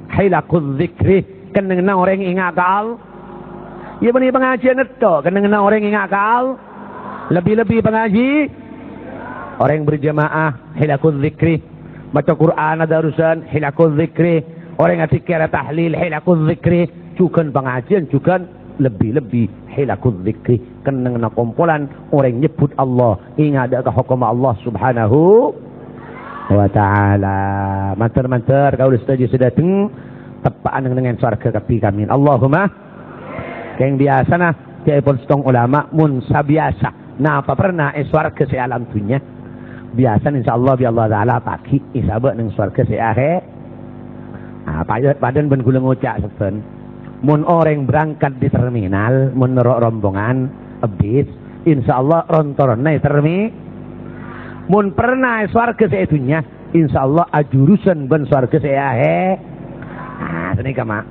Hilaquz zikri, kennengnganna orèng enga' ka All-, iyâ, bânnè pangajiân ètto, kennengnganna orèng enga' ka All-, lebbi-lebbi pangaji-, Orèng berjamaah, hilakuz zikri. Maca Qur'an darusan, hilakuz zikri. Orèng adzikkèr tahlil, hilakuz zikri. Jhughân pangajiân, jhughân lebbi-lebbi hilakuz zikri. Kennengnganna kompolan orèng nyebbhut Allah, ènga' dâ' ka hokomma Allah Subhanahu wa Ta'ala. Mandhâr-mandhâr kaulâ sadhâjâ sè dâteng, teppa'an neng-ennengngan sowarghâ kabbhi, amin. Allahumma. Kèng biyasana, ca'èpon sèttong ulama, mon sabiyasa, napa pernah è sowarghâ sè alam dhunnya? Biyasana, insyaallah, bi' Allah Ta'ala paghi' èsabâ' neng sowarghâ sè ahè-, Ah, pajhât padâna bân kaulâ ngoca' sabbhân. Mon orèng berangkat di terminal, mon noro' rombongan, è bis, insyaallah ron-toronanna è termi-, mon pernah è sowarghâ sè è dhunnya, insyaallah ajurusan bân sowarghâ sè ahè-, Ah, sanèka, Ma'.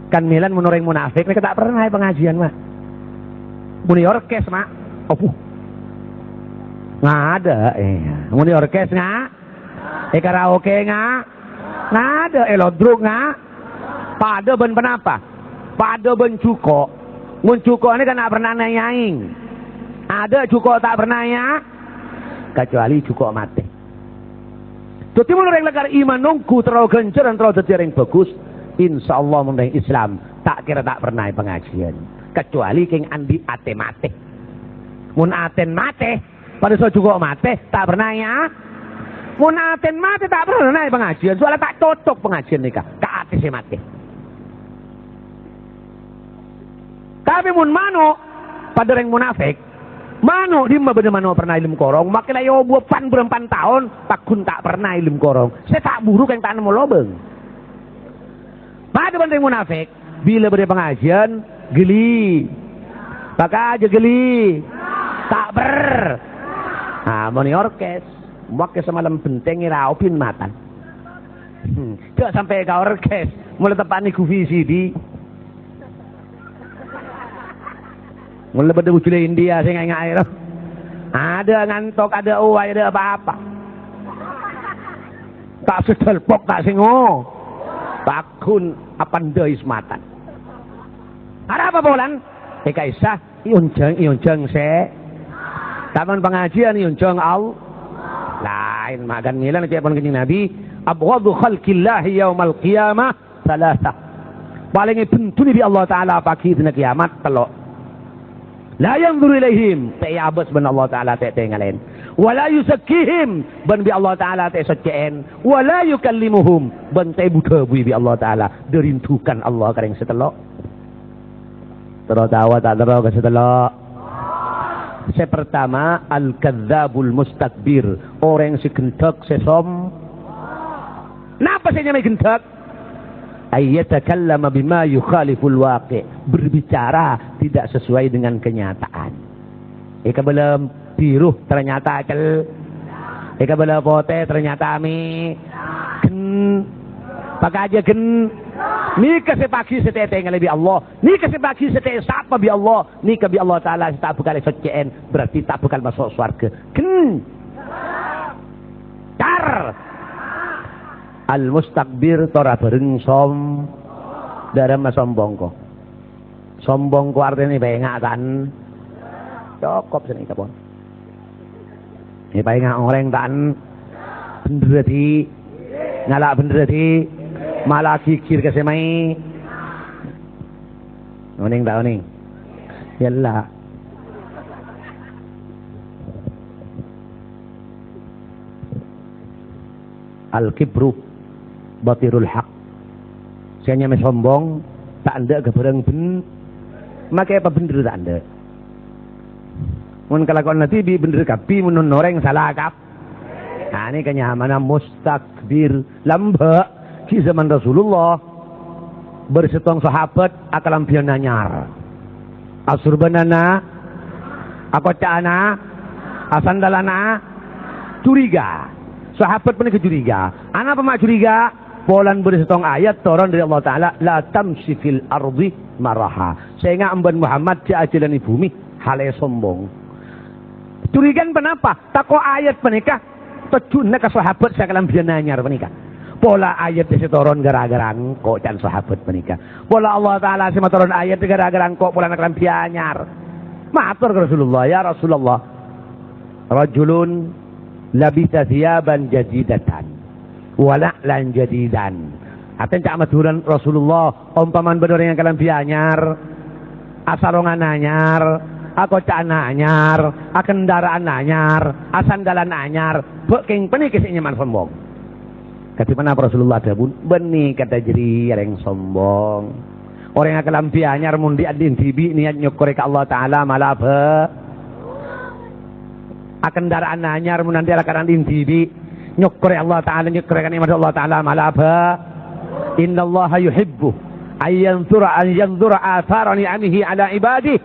Kan mèlana mon orèng munafik nèka ta' pernah è pangajiân, Ma'. Mon è orkes, Ma'. Obuh. Ngadâ', iyâ. Mon è orkes, nga-, è karaoke, nga-, ngadâ', è lodruk, nga-, padâ bân ponapa? Padâ bân jhuko'. Mon jhuko' nèka ta' pernah nyaèng. Adâ' jhuko' ta' pernah, iyâ. Kacuali jhuko' matè. Dhâddhi, mon orèng lakar iman ongghu terro ghânjhârân terro dhâddhi orèng bhâghus, insyaallah mon orèng Islam ta' kèra ta' pernah è pangajiân, kacuali kèng andi' atè matè. Mon atèna matè, padâ sè jhuko' matè, ta' pernah, iyâ. Mon atèna matè, ta' pernah è pangajiân, soalnya ta' cocok pangajiân nèka ka atè sè matè. Tapè mon mano', padâ orèng munafik. Mano' dimma bâdâ mano' pernah è dâlem korong, makè la èobuwâ pan-bârâmpan taon, pagghun ta' pernah è dâlem korong. Sè ta' buru kèng ta' nemmo lobâng. Padâ bân orèng munafik, bilâ bâdâ pangajiân, ghâli. Pakajâ ghâli. Ta' per-, Ah, mon è orkes, makè samalem bhenteng èraobin matan. Hmm, jhâ' sampè' ka orkes, molaè teppa'na nèghu V C D. Molaè bâdâ bujulè India sè nga'-nga'è, ro. Adâ' ngantok, adâ' oway, adâ' apa-apa. Ta' sè dalpok, ta' sè ngo-, pagghun apandhâi sematan. Arapa polana? È ka'issa, èonjhâng, èonjhâng sè. Taman pangajiân èonjhâng al-, laèn, makan mèlana ca'èpon Kanjeng Nabi, "Abghadhu khalqillahi yaumal qiyamah salasa." Palèng èbenduna bi' Allah Ta'ala paghi' dina kiamat, tello'. "La yanzuru ilaihim," ta' èabâs bân Allah Ta'ala, ta' ètengalèn. "Wa la yuzakkihim," bân bi' Allah Ta'ala ta' èsoccè'èn. "Wa la yukallimuhum," bân ta' èbu-dhâbuwi bi' Allah Ta'ala. Dâri indu'an Allah ka rèng sè tello'. Terro taowa ta' terro ka sè tello'? Sè partama, al-kadzdzabul mustakbir, orèng sè ghendhâk, sè som-, napa sè nyamaè ghendhâk? Ay yatakallama bima yukhaliful waqi', berbicara tidak sesuai dengan kenyataan. Èkabâlâ biru, ternyata cel-, èkabâlâ potè, ternyata mè-, ghen-, pakajâ ghen-, nèka sè paghi' sè ta' ètengalè bi' Allah, nèka sè paghi' sè ta' èsapa bi' Allah, nèka bi' Allah Ta'ala sè ta' bhâkal èsoccè'èn, berarti ta' bhâkal maso' sowarghâ. Ghen-, car. Al-mustakbir tor abhâreng som-, dâ'ramma sombong, ko. Sombong ko artèna èpaènga' ta' en-, cokop sanèka pon. Èpaènga' orèng ta' en-, bhendherrâ dhi', ngala' bhendherrâ dhi', mala ghighir ka sè maè-, onèng ta' onèng? Yâ ella. Al-kibru batarul haq. Sè nyamaè sombong, ta' endâ' ka bhârâng bhen-, makè èpabhendher ta' endâ'. Mon kalakowanna dhibi' bhendher kabbhi, mon orèng sala kab-, Nah, nèka nyamana mustakbir. Lambâ', ghi' zaman Rasulullah, bâr sèttong sahabat akalambhiyân anyar. Asurbhânana, akoca'anna, asandhâlânna, curiga. Sahabat panèka curiga. Anapa ma' curiga? Polana bâdâ sèttong ayat toron dâri Allah Ta'ala, "La tamshi fil ardi maraha." Sènga' bân Muhammad jhâ' ajhâlâni bhumè, halè sombong. Curigana ponapa? Tako' ayat panèka tojjhuna ka sahabat sè kalambhiyân anyar panèka. Pola ayat sè toron ghârâ-ghârâ engko', can sahabat panèka. Pola Allah Ta'ala sè matoron ayat ghârâ-ghârâ engko' polana kalambhiyân anyar. Mator ka Rasulullah, "Ya Rasulullah, rajulun Labisa thiyaban jadidatan, wa na'lan jadidan. Artèna ca'na Madhurâ Rasulullah, ompamana bâdâ orèng akalambhi anyar, asarongan anyar, akoca'an anyar, akendaraan anyar, asandalan anyar, bâ' kèng panèka sè nyamana sombong. Kadhi ponapa Rasulullah adhâbu, "Bânnè kadhâ' jârèya orèng sombong." Orèng akalambhi anyar mon dhi'-andhi' dhibi' niyat nyokkorè ka Allah Ta'ala, mala bâ-, akendaraan anyar mon andi' akalambhi dhibi', nyokkorè Allah Ta'ala, nyokkorè ka nè'mat Allah Ta'ala, mala bâ-, "Innallaha yuhibbu an yanzura, an yanzura atsara ni'amihi ala ibadih."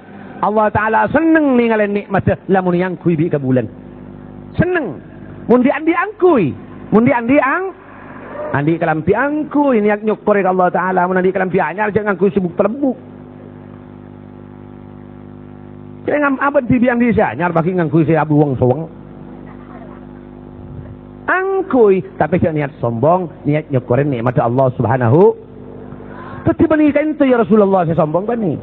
Allah Ta'ala senneng nèngalè nè'matta lamon èangghuy bi' kabulân. Senneng. Mon dhi'-andhi' angghuy. Mon dhi'-andhi' ang-, Andi' kalambhi angghuy, niyat nyokkorè ka Allah Ta'ala. Mon andi' kalambhi anyar, jhâ' ngangghuy sè buk-talembuk. Sè ngam-, abâ' dhibi' andi' sè anyar, paghi' ngangghuy sè abu weng-soweng. Angghuy, tapè jhâ' niyat sombong, niyat nyokkorè nè'matta Allah Subhanahu. Dhâddhi bânnè kaènto, ya Rasulullah, sè sombong bânnè.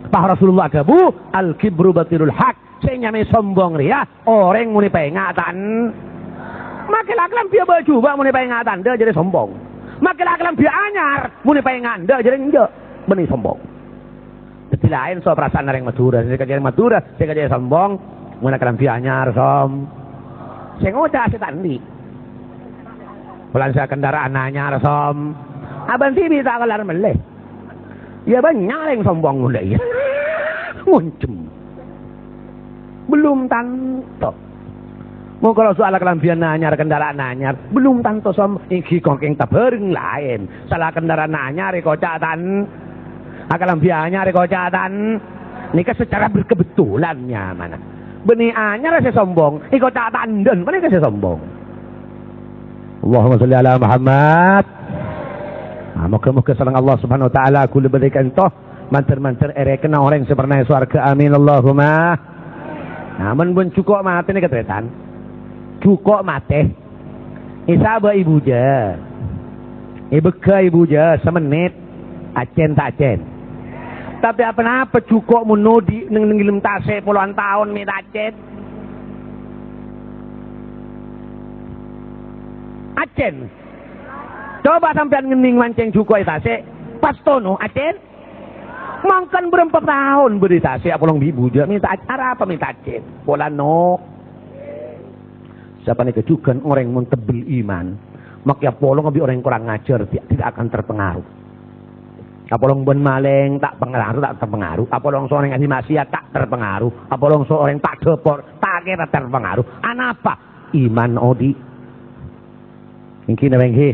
Pas Rasulullah adhâbu, "Al-kibru batarul haq." Sè nyamaè sombong rèya orèng mon èpaènga' ta' en-, makè la kalambhi bâ-, jhubâ' mon èpaènga' ta' endâ' jârèya sombong. Makè la kalambhi anyar mon èpaènga' endâ' jârèya enjâ', bânnè sombong. Dhâddhi laèn so parasaan orèng Madhurâ, sè kajâ orèng Madhurâ, sè kajâ sombong, mon kalambhi anyar som-, sè ngoca' sè ta' andi'. Polana sè kendaraan anyar som-, abâ' dhibi' ta' kellar mellè. Iyâ, bânnya' orèng sombong mon la iyâ. Ngoncem. Belum tanto. Mon kala soal kalambhiyân anyar, kendaraan anyar, belum tanto som-, èngghi kongkèng tabhâreng laèn. Sala kendaraan anyar èkoca' ta' en-, akalambhi anyar èkoca' ta' en-, nèka secara berkebetulan nyamana. Bânnè anyar sè sombong, èkoca' ta' endâ', panèka sè sombong. Allahumma sholli ala Muhammad. Nah, moga-moga sareng Allah Subhanahu wa Ta'ala kaulâ bâdâ è kaènto, mandhâr-mandhâr èrèkèna orèng sè parna è sowarghâ. Amin, Allahumma. Nah, mon bân jhuko' matè nèka, tarètan. Jhuko' matè. Èsabâ' è bujâ. Èbâghâ è bujâ, samennit. Accèn ta' accèn? Tapè aponapa jhuko' mon nodi' neng, neng è dâlem tasè' polowan taon mè' ta' accèn? Accèn. Coba sampèyan ngennèng mancèng jhuko' è tasè', pas tono, accèn? Mangkèn bârâmpa taon bâdâ è tasè' apolong bi' bujâ, mè' ta' ac-, arapa mè' ta' accèn? Polana. Sapanèka jhughân orèng mon tebbel iman, makè apolong bi' orèng korang ajhâr, ti-, tidak akan terpengaruh. Apolong bân malèng ta' pengaruh, ta' terpengaruh. Apolong so orèng ahli maksiat ta' terpengaruh. Apolong so orèng ta' dâpor, ta' kèra terpengaruh. Anapa? Iman odi'. Èngghi napa èngghi?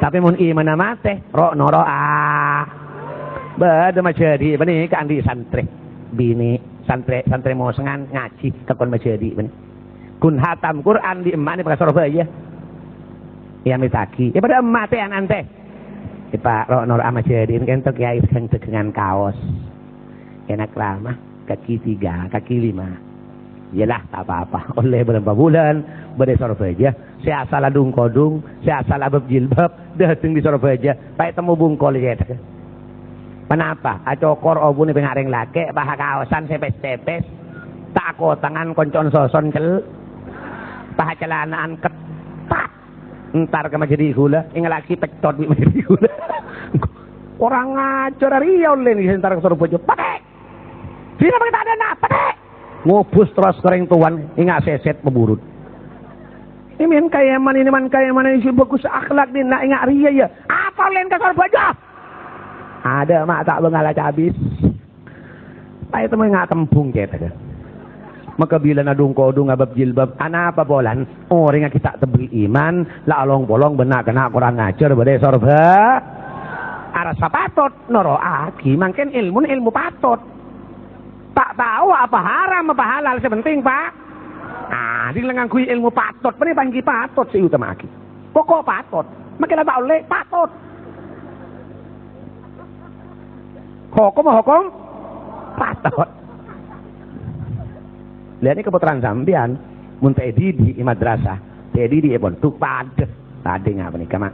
Tapè mon imanna matè, ro'-noro'a. Bâdâ majhâdi', panèka andi' santrè. Binè', santrè, santrè mosengan ngajhi, kabbhi majhâdi', panè. Ghun hatam Qur'an bi' emma'na pas ka Sorbhâjâ. Èamèttaghi. È, padâ emma' tè an-antè. Èpa-, ro'-noro'a majhâdi'ân kaènto kèyaè sè ghâng-dhâghângan kaos. Ènak rama, kaki tiga, kaki lima. Iyalah, ta' pa-apa. Ollè bârâmpa bulân, bâdâ è Sorbhâjâ. Sè asalla dhung-kodhung, sè asalla bâb-jilbâb, dâteng è Sorbhâjâ. Pas ètemmo bungkol è cèthagghâ. Ponapa? Acokor obuna pènga' rèng lakè', pas akaosan sè pès-tèpès. Ta' akotangan konco'na soson cel-, pas acalana'an ketat. Entar ka majhâdi' ghulâ, èngallaghi peccot bi' majhâdi' ghulâ. Korang ajhâr arèya ollè nèka sè entar ka Sorbhâjâ. Patè! Dinah paghi' ta' dâna, patè! Ngobus terros ka orèng towana, ènga' sèsèt maburut. Ini man kaèman, ini man kaèman, ini sè bhâghus akhlak, dinah ènga' rèya, yâ. Apa ollè ka Sorbhâjâ? Adâ' ma' ta' bângal acabis. Pas ètemmo ènga' tembhung cèthagghâ. Maka bilâna dhung-kodhung abâb jilbâb, anapa polana? Orèngnga ghi' ta' tebbel iman, la along-polong bân na'-kana' korang ajhâr bâdâ è Sorbhâ-, arassa patot, noro'aghi, mangkèn èlmona èlmo patot. Ta' tao apa haram apa halal, sè penting pa-, ah, ding la ngangghuy èlmo patot, panè pangghi patot sè èutama'aghi. Poko' patot. Makè la ta' ollè, patot. Hokom, hokom patot. Lha nèka pottrana sampèyan, mon ta' èdidik è madrasah, ta' èdidik è pondhuk, padâ. Padâ ngapa nèka, Ma'?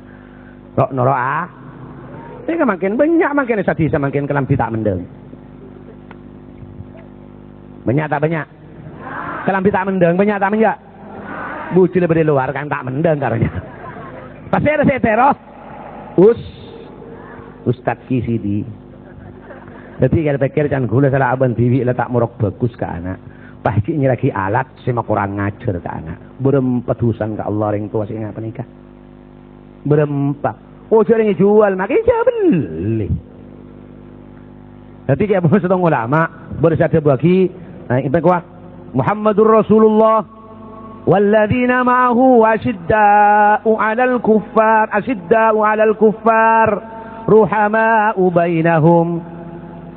Ro'-, noro'a. Nèka mangkèn bânnya', mangkèn è sadhisa mangkèn kalambhi ta' mendhâng. Bânnya' ta' bânnya'? Kalambhi ta' mendhâng, bânnya' ta' bânnya'? Bujul bâdâ è lowar kan ta' mendhâng karonya. Pasèra sè ètèro? Us-, Ustad Ki Sidi. Dhâddhi kèra-pèkkèr can ghulâ sala abân dhibi' la ta' morok bhâghus ka ana'. Pas ghi' nyerraghi alat sè makorang ajhâr ka ana'. Bârâmpa dhusana ka Allah orèng towa sè nga' panèka. Bârâmpa. Oh, jhâ' orèng èjhuwâl, makè jhâ' bellè. Dhâddhi, kèya bâdâ sèttong ulama, bâdâ sè adhâbuwâghi, eh, èpèkowa, "Muhammadur Rasulullah, walladzina ma'ahu asyidda'u 'alal kuffar, asyidda'u 'alal kuffar, ruhama'u bainahum."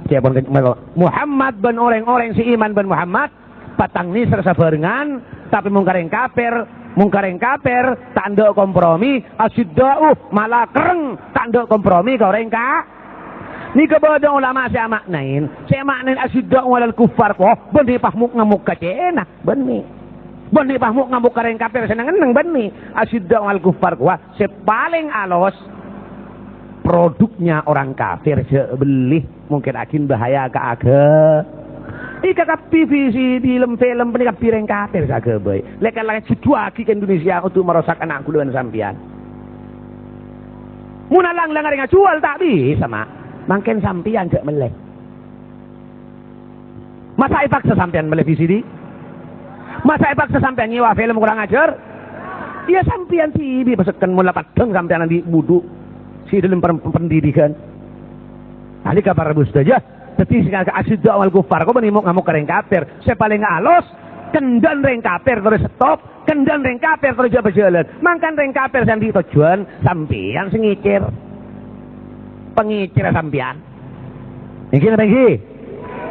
Cèpon ke-, Muhammad bân orèng-orèng sè iman bân Muhammad, Patang nèser sabhârengan, tapè mon ka rèng kafir, mon ka rèng kafir, ta' endâ' kompromi, asyidda'u, mala kerrèng, ta' endâ' kompromi ka orèng ka-, nèka bâdâ ulama sè amaknaè, sè amaknaè asyidda'u 'alal kuffar, oh, bânnè pas mok-ngamok ka Cèna, bânnè. Bânnè pas mok-ngamok ka rèng kafir sè neng-enneng, bânnè. Asyidda'u 'alal kuffar, wah, sè palèng alos, produknya orang kafir, jhâ' bellè. Mungkin aghin bahaya ka aga-, èka kabbhi V C D, film-film panèka kabbhi rèng kafir sè aghâbây. Lèka-lèka jhudhuwâghi ka Indonesia untuk marosak ana' ghulâ bân sampèyan. Mon lang-lang arèya jhuwâl ta' bisa, Ma'. Mangkèn sampèyan jhâ' mellè. Masa èpaksa sampèyan mellè V C D? Masa èpaksa sampèyan nyèwa film korang ajhâr? Iyâ, sampèyan dhibi' pasekken mon la paddhâng sampèyan andi' budhu sè dâlem per-, pendidikan. Ahli ka para bus sadhâjâ, dhâddhi sè ka-, asyidda'u 'alal kuffar, kok bânnè mok-ngamok ka rèng kafir. Sè palèng alos, kendhâ'ân rèng kafir terros stop, kendhâ'ân rèng kafir terros jhâ' bhâjâlân. Mangkana rèng kafir sè andi' tojjhuwân, sampèyan sè ngècèr. Pangècèrra sampèyan. Èngghi napa èngghi?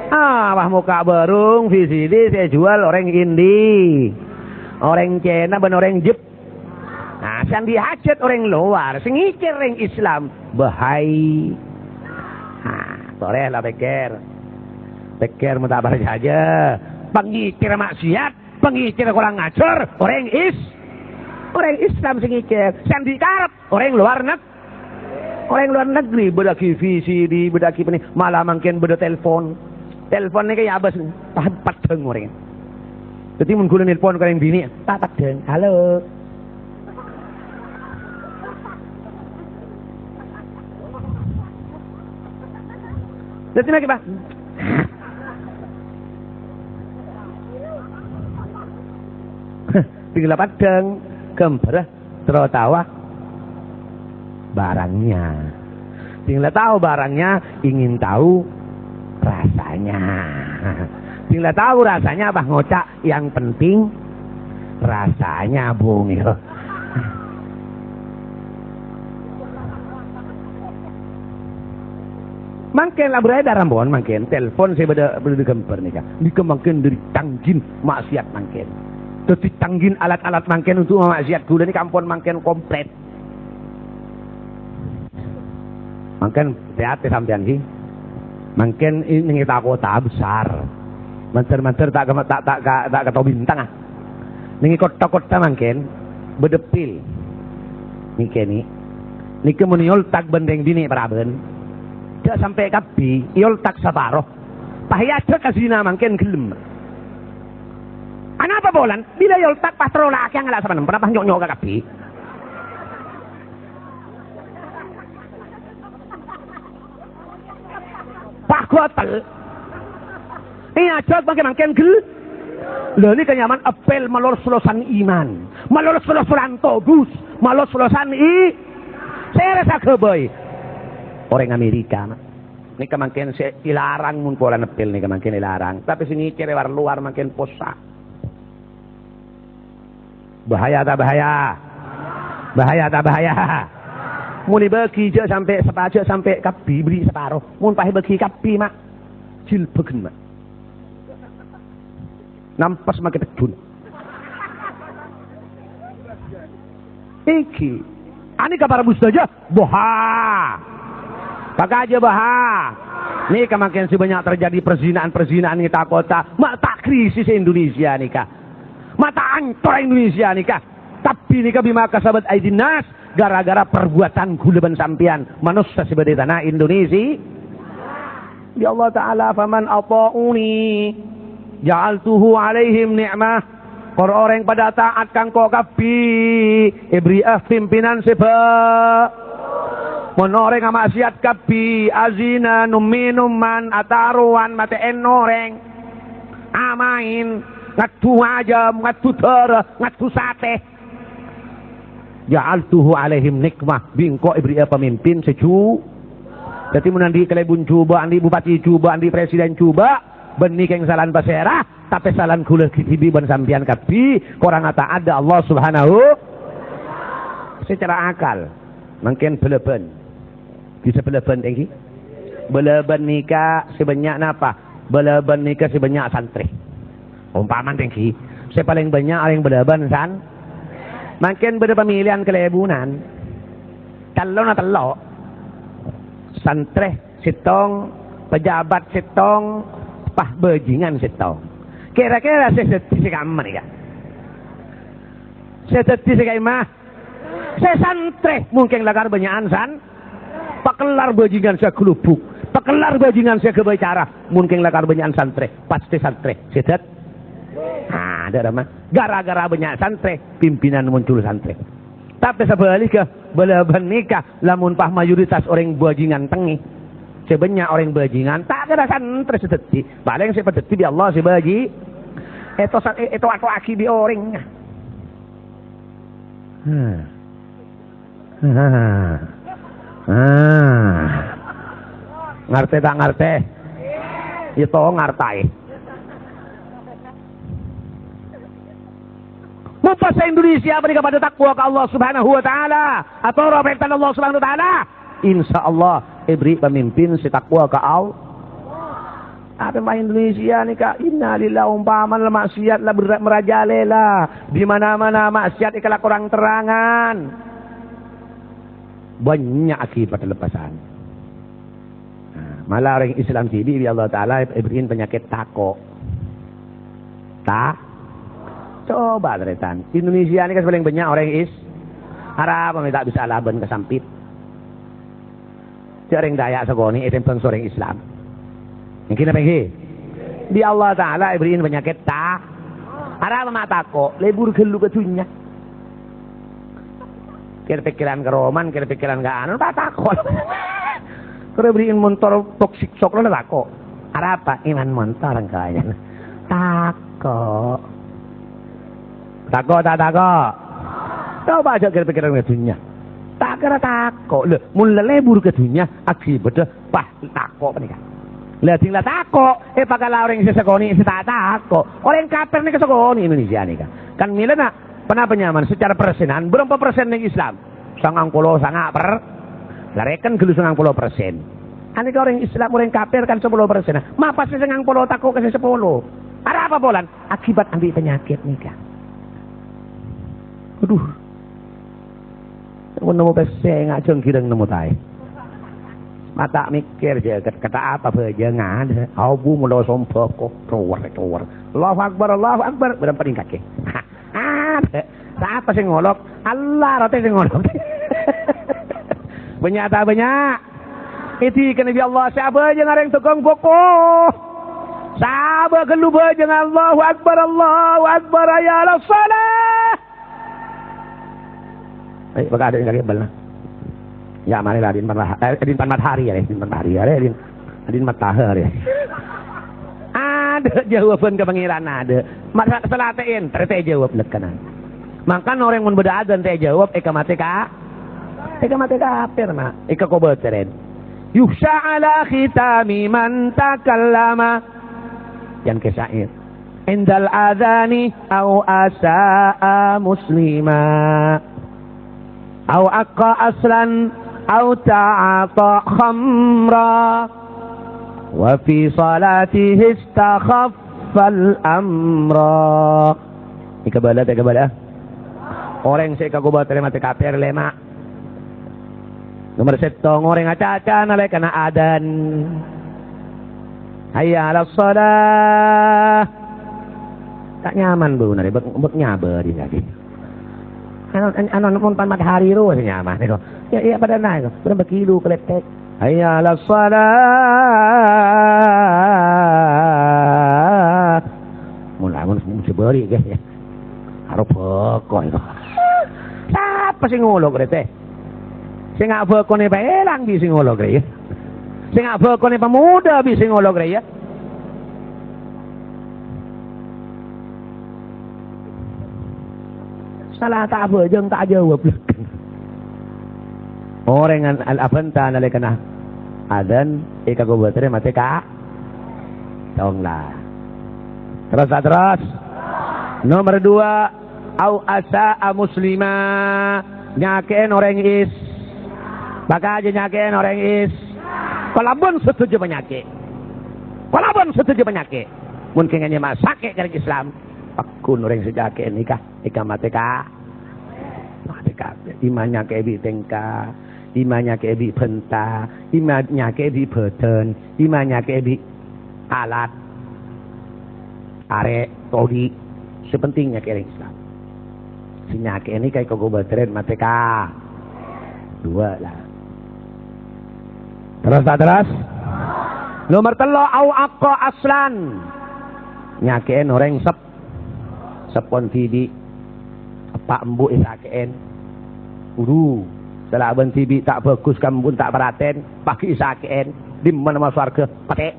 Ah, wah, mokka' bârung V C D sè èjhuwâl orèng Indi. Orèng Cèna bân orèng Jep-, Nah, sè andi' hajhât orèng lowar, sè ngècèr rèng Islam, bâhâi. Nah, torè la pèkkèr. Pèkkèr mon ta' parcajâ. Pangècèrra ma'siyat, pangècèrra korang ajhâr, orèng Is-, orèng Islam sè ngècèr. Sè andi' karep, orèng lowar neg-, orèng lowar negri, bâdâ'âghi V C D, bâdâ'âghi panè-, mala mangkèn bâdâ telpon. Telpon nèka ya abâs, pad-, paddhâng orèng. Dhâddhi mon ghulâ nelpon ka orèng binè', ta' paddhâng. Halo. Dhâddhi nèka, Pak. Tinggal paddhâng, ghâmbhârrâ. Terro taowa barangnya. Sing la tao barangnya, ingin tahu rasanya. Sing la tao rasanya, pas ngoca', "Yang penting rasanya, Bung." Mangkèn la beredar ampon, mangkèn telpon sè bâdâ, bâdâ ghâmbhâr nèka. Nèka mangkèn dâri canggih maksiat mangkèn. Dhâddhi canggih alat-alat mangkèn untuk maksiat ghulâ nèka ampon mangkèn komplèt. Mangkèn tè-atè sampèyan, ghi. Mangkèn i-, neng è ta-kota besar. Mandhâr-mandhâr ta' ka-, ta', ta', ka-, ta' katobintang, ah. Neng è kota-kota mangkèn bâdâ pil. Nèkè nè. Nèkè mon èoltak bân rèng binè' parabân. Jhâ' sampè' kabbhi, èoltak saparo. Pas èajhâk ka zina mangkèn ghellem. Anapa polana? Bilâ èoltak pas terro lakèna ngala' sapanèmpa, pas nyo'-nyo' ka kabbhi. Pas ghâtel. Èajhâk mangkèn-mangkèn gel-, lha nèka nyamana epil malos-losan iman. Malos-losan tobus. Malos-losan i-, sèrè sè aghâbây. Orèng Amerika, nèka mangkèn sè èlarang mon polana epil nèka mangkèn èlarang. Tapè sè ngècèr è war-lowar mangkèn possa'. Bahaya ta' bahaya? Bahaya ta' bahaya? Mon èbâgi jhâ' sampè' sapa-, jhâ' sampè' kabbhi, bâri' saparo. Mon pas èbâgi kabbhi, ma', jilbâghân, ma'. Nampes makè pejjun. Èngghi. Anèka para bus sadhâjâ. Boha. Pakajâ boha. Nèka mangkèn sè bânnya' terjadi perzinaan-perzinaan neng è ta-kota. Ma' ta' krisis Indonesia nèka. Ma' ta' ancor Indonesia nèka. Kabbhi nèka bima kasabat aidin nas, gara-gara perbuatan ghulâ bân sampèyan, manossa sè bâdâ è tana Indonesia. Ya Allah Ta'ala, "Faman ata'uni, ja'altuhu 'alaihim ni'mah." Mon orèng padâ taat ka engko' kabbhi, èbherri'â pimpinan sè bâ-, mon orèng ama'siyat kabbhi, azina, nom-minoman, atarowan, matè'è orèng, amaèn, ngaddhu ajâm, ngaddhu dârâ, ngaddhu satè. Ja'altuhu alaihim nikmah, bi' engko' èbherri'â pamimpin sè ju-, Dhâddhi, mon andi' kalèbun jubâ', andi' bupati jubâ', andi' presiden jubâ', bânnè kèng salan pasèra, tapè salan ghulâ dhibi' bân sampèyan kabbhi, korang ataat dâ' Allah Subhanahu. Secara akal, mangkèn bâlâbân. Bisa bâlâbân, èngghi? Bâlâbân nèka sè bânnya' napa? Bâlâbân nèka sè bânnya' santrè. Ompamana, èngghi, sè palèng bânnya' orèng bâlâbân san-, mangkèn bâdâ pamilèyan kalèbunan. Tellona tello'. Santrè sèttong, pejabat sèttong, pas bajingan sèttong. Kèra-kèra sè dhâddhi sè ka'emma nèka? Sè dhâddhi sè ka'emma? Sè santrè, mungkin lakar bânnya'an san-, pakellar bajingan sè aghâlubuk, pakellar bajingan sè aghâbây cara, mungkin lakar bânnya'an santrè, pastè santrè. Sè dhâd-, ah, dâ' remma. Gara-gara bânnya' santrè, pimpinan muncul santrè. Tapè sabhâligghâ, bâlâbân nèka, lamon pas mayoritas orèng bajingan tengngè, sè bânnya' orèng bajingan, ta' kèra santrè sè dhâddhi. Palèng sè padhâddhi bi' Allah sè baji-, èto-, èto-, èto'ato'aghi bi' orèng. Hmm. Hmm. Hmm. Ngartè ta' ngartè? Yâ to ngartèè. Mon pas Indonesia panèka padâ takwa ka Allah Subhanahu wa Ta'ala, atoro' parèntana Allah Subhanahu wa Ta'ala, insyaallah èbherri' pamimpin sè takwa ka Allah. Tapè mon Indonesia nèka, innalillah, ompamana la maksiat la berrâ-, marajalè la. Di mana-mana maksiat èkalako rang-terrangan. Bânnya' akibat lepasan. Nah, mala orèng Islam dhibi' bi' Allah Ta'ala èbherri'in panyakèt tako'. Ta-, coba, tarètan. Indonesia nèka sè palèng bânnya' orèng Is-, arapa mè' ta' bisa alabân kasampèt? Jhâ' orèng Dayak sakonè' ètèmbhâng sè orèng Islam. Èngghi napa èngghi? Bi' Allah Ta'ala èbherri'in panyakèt ta-, arapa ma' tako', lebur ghâllu ka dhunnya. Kèr-pèkkèran ka roman, kèr-pèkkèran ka anu, ta' tako'. Kèr èbherri'in montor toksik sok la tako'. Arapa? Iman montor engko' ya. Tako'. Tako' ta' tako'? Coba jhâ' kèr-pèkkèran ka dhunnya. Ta' kèra tako'. Lho, mon la lebur ka dhunnya, akibatta pas tako' panèka. La ding la tako', èpakala orèng sè sakonè' sè ta' tako'. Orèng kafir nèka sakonè' Indonesia nèka. Kan mèlana, ponapa nyamana secara persenan, bârâmpa persen nèng Islam? Sangang polo sanga' per-, la rèken ghâllu sangang polo persen. Anèka orèng Islam, orèng kafir kan sapolo persen. Mapa sè sangang polo tako' ka sè sapolo? Arapa polana? Akibat ambi' panyakèt nèka. Aduh. Mon nemmo pèssè, ngajhâng ghirâng nemmo taè. Mata' mèkkèr, jhâ' ket-, ketta' apa bhâjângan. Abu mula sombako, cower, cower. Allahu Akbar, Allahu Akbar. Bârâmpa nèngkakè. Adâ'. Sapa sè ngolok? Allah rotè sè ngolok. Bânnya' ta' bânnya'? Èdhikana bi' Allah sè abhâjâng orèng tokang bhoko. Sabâ' ghâllu bhâjâng, Allahu Akbar, Allahu Akbar, hayya 'alas shalah. Ayo, bâkal adâ' nèngkakè bâlna. Ya, marè la, Din Pan-, eh, Din Pan Mathari, ya, Din Pan Mathari, ya, Din, Din Matahari. Adâ' jawabhân ka Pangèran, adâ'. Ma-, sa-, salatè èntar, ta' èjawab nèkana. Mangkana orèng mon bâdâ adzan ta' èjawab, èkamatè ka-, èkamatè kafir, ma'. Èkakobâtèrèn. Yukhsha 'ala khitami man takallama. Yan ke syair. Indal adzani au asa'a muslima. Au aqqa aslan au ta'ata khamra. Wa fi salatihi istakhaffal amra. Èkabâlâ, ta' èkabâlâ? Orèng sè èkakobâtèrè matè kafir lèma'. Nomer sèttong, orèng acaca nalèkana adzan. Hayya 'alas shalah. Ta' nyaman bâuna rè, bâk, bâk nyabâ rè kaghi. Anu, anu, anu, mon Pan Mathari ro sè nyaman, nèko. Ya, ya, padâna, nèko. Padâ bâkilu kalèpèk. Hayya 'alas shalah. Mon, mon, mon sabâri, guys, ya. Bhâko, ya. Sapa sè ngolok rè, tè? Sè nga' bhâkona èpaèlang bi' sè ngolok rè, ya. Sè nga' bhâkona èpamodâ bi' sè ngolok rè, ya. Sala ta' abhâjâng, ta' ajâwâb. Orèng an-, al-, abhânta nalèkana adzan, èkakobâtèrè matè ka-, tong la. Terros, ta' terros? Nomer duwâ', au asa'a muslima, nyakè'è orèng is-, pakajâ nyakè'è orèng is-, kalabân sadhâjâ panyakè'. Kalabân sadhâjâ panyakè'. Mon kèngèng nyèma sakè' ka orèng Islam, paggun orèng sè nyakè'è nèka, nèka matè ka-, matè kabeh. Ima nyakè'è bi' tèngka, ima nyakè'è bi' bhânta, ima nyakè'è bi' bhâdhân, ima nyakè'è bi' alat, arè', todi', sè pentèng nyakè'è orèng Islam. Sè nyakè'è nèka èkakobâtèrè matè ka-, duwâ' la. Terros, ta' terros? Nomer tello', au aqqa aslan. Nyakè'è orèng sep-, seppon dhibi'. Eppa' embu' èsakè'è. Uru, sala bân dhibi' ta' bhâghus ka embu'en ta' paratèn, paghi' èsakè'è. Dimma ma' sowarghâ? Patè'.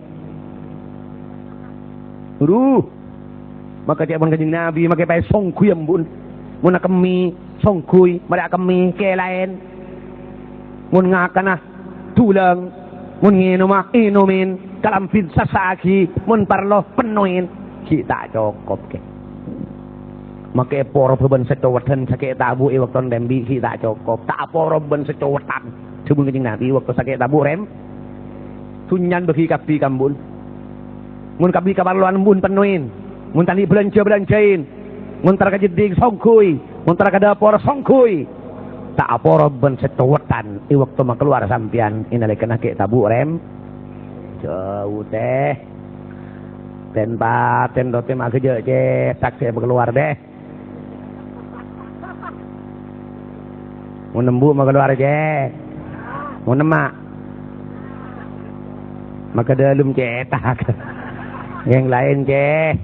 Uru, maka cè' mon Kanjeng Nabi, maka èpaè songghuy embu'en. Mon akemmè, songghuy, marè akemmè, kèlaèn. Mon ngakana, dulang. Mon ngènoma, ènomèn. Kalambhina, sassa'aghi. Mon parlo, pennowèn. Ghi' ta' cokop, kè. Maka èporop bân sacowèdhân sakè' tabu' è bâkto dhimèn ghi' ta' cokop. Ta' aporop bân sacowèdhân. Dhâbuna Kanjeng Nabi, bâkto sakè' tabu' rèm-, dhunnyana bâghi kabbhi ka embu'en. Mon kabbhi kaparlowan embu'en pennowèn. Mon ta' andi' bâlânjhâ, bâlânjhâin. Mon entar ka jeddhing, songghuy. Mon entar ka dâpor, songghuy. Ta' aporop bân sacowèdhân è bâkto makalowar sampèyan, è nalèkana ghi' tabu' rèm-, jhâu, tè. Ten-patèn rotè ma' ghâjâ' cètak sè èpakalowar, tè. Mon embu' makalowar cè'. Mon emma' maka dâlem cètak. Yang lain cè'.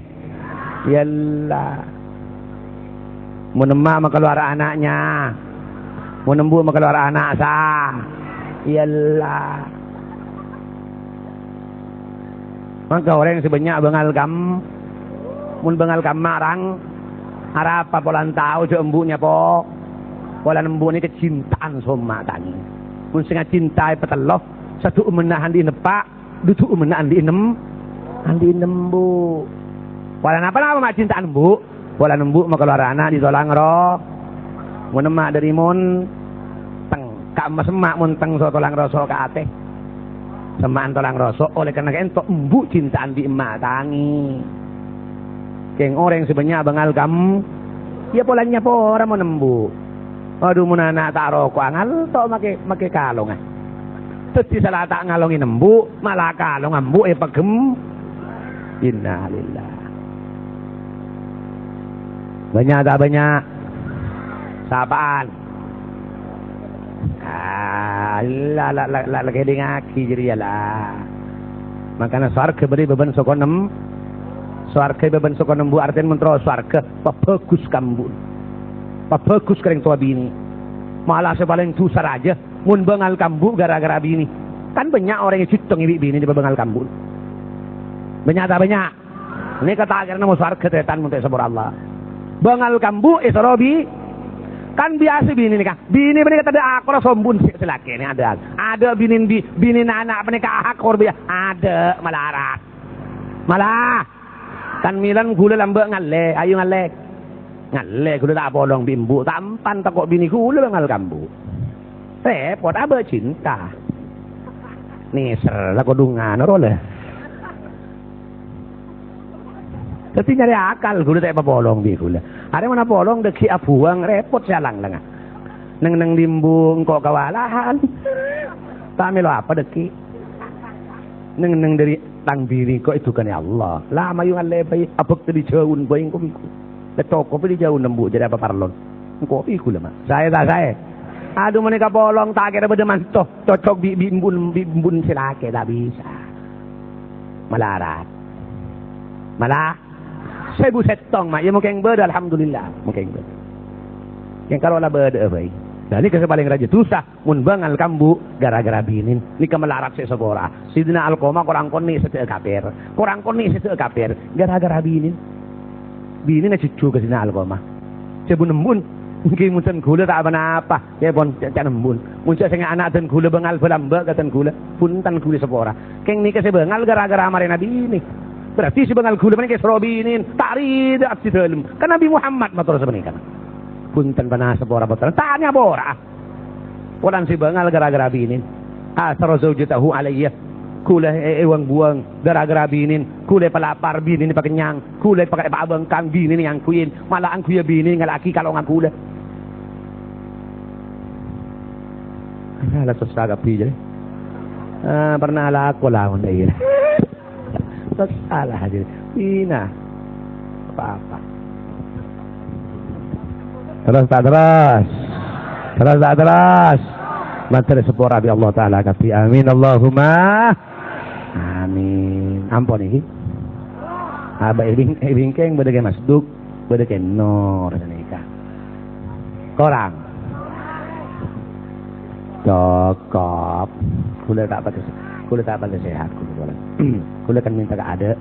Yâ Allah. Mon emma' makalowar ana'nya. Mon embu' makalowar ana' sa-, yâ Allah. Mangka orèng sè bânnya' bângal kam-, mon bângal kamma' rang, arapa polana tao jâ' embu' nyapo? Polana embu' nèka cinta'an somma' tangèng. Mon sè ngacinta èpatello, sadu'ummanna andi' neppa', dudu'ummanna andi' nem-, andi' nembu'. Polana apa, napa ma' cinta'an embu'? Polana embu' makalowar ana' dâri tolang ro-, mon emma' dâri mon-, teng. Ka'emma semma' mon teng so tolang roso' ka atè. Semma'an tolang roso', oleh karena kaènto embu' cinta'an bi' emma' tangèng. Kèng orèng sè bânnya' bângal kam-, yâ polana nyapora mon embu'. Adhu, mon ana' ta' roko'a ngalto' make, make kalongnga. Dhâddhi sala ta' ngalongè embu', mala kalongnga embu' èpaghem-, Innalillah. Bânnya' ta' bânnya'? Sapa'an? Ah, la, la, la, la, la, kèdingngaghi jârèya, la. Mangkana sowarghâ bâdâ è bâbân sokon em-, sowarghâ è bâbân sokon embu', artèna mon terro sowarghâ, pabhâghus ka embu'. Pabhâghus ka rèng towa binè'. Mala sè palèng dhusa rajâ, mon bângal ka embu' ghârâ-ghârâ binè. Kan bânnya' orèng èjhuttong bi' binèna bângal ka embu'. Bânnya' ta' bânnya'? Nèka ta' kèra nemmo sowarghâ, tarètan, mon ta' èsapora Allah. Bângal ka embu' èsoro bi-, kan biyasa binè nèka. Binè panèka tadâ' akorra sombun sè, sè lakèna adâ'. Adâ' binè bi-, binèna ana' panèka akor biya-, adâ' malarat. Mala, kan mèlana ghulâ lambâ' ngallè, ayo ngallè. Ngallè ghulâ ta' apolong bi' embu', ta' empan tako' binè ghulâ bângal ka embu'. Rèpot, abâ' cinta. Nèser, la kodhungan, ro la. Dhâddhi nyarè akal ghulâ ta' èpapolong bi' ghulâ. Arè mon apolong dhâggi' abhuwâng, rèpot sè alanglengnga. Neng-neng limbu engko' kawalahan. Ta' mèlo apa dhâggi'. Neng-neng dâri tang binè engko' èdhukanè Allah. La mayu ngallè bhâi, abhâkta dâri jhâuna bhâi engko' bi' ghulâ. La cokop dâri jhâuna embu' jârèya apa parlona. Engko' bi' ghulâ, ma'. Saè ta' saè? Adhu, mon èkapolong ta' kèra bâdâ manto cocok bi', bi' embu', bi' embu' sè lakè, ta' bisa. Malarat. Mala Sèbu sèttong, ma'. Iyâ, mon kèng bâdâ, alhamdulillah. Mon kèng bâdâ. Kèng karo la bâdâ'â bhâi. Lah, nèka sè palèng rajâ dhusa, mon bângal kambu' ghârâ-ghârâ binèn. Nèka malarat sè èsapora. Sayyidina Alqamah korang konè' sè dâ' kapèr. Korang konè' sè dâ' kapèr. Ghârâ-ghârâ binèn. Binèna jhujhu ka Sayyidina Alqamah. Sè bun-embun, èngghi mon dân ghulâ ta' pa-napa. Yâ pon, ca'-, ca'na embun. Mon jhâ' sènga' ana' dân ghulâ bângal bâlâmbâ' ka dân ghulâ. Bhunten ghulâ sapora. Kèng nèka sè bângal ghârâ-ghârâ marèna binè. Berarti sè bângal ghulâ panèka soro binèn. Ta' rèdhâ abdhi dhâlem. Ka Nabi Muhammad mator sapanèka. Bhunten pana sapora pottrana. Ta' nyapora. Polana sè bângal ghârâ-ghârâ binèn. Asara zaujatahu alayya. Ghulâ è-, èwang-buwâng ghârâ-ghârâ binèn. Ghulâ èpalapar, binèn èpakennyang. Ghulâ èpakè-, èpabângkang, binèn èangghuyin. Mala angghuya binèn ngala'a kalongnga ghulâ. Ala sossa kabbhi, jârèya. Ah, pernah alako la mon dâ' iyâ. Sossa la, jârèya. Pina. Apa-apa. Terros ta' terros? Terros ta' terros? Mator sapora bi' Allah Ta'ala kabbhi. Amin, Allahumma amin. Ampon iki. Aba' è bing-, è bingkèng bâdâ Kè Masduk, bâdâ Kè Nur, ghânèka. Korang? Cokop. Ghulâ ta' patè, ghulâ ta' patè sehat, ghulâ, polana. Ghulâ kan mènta ka adâ'.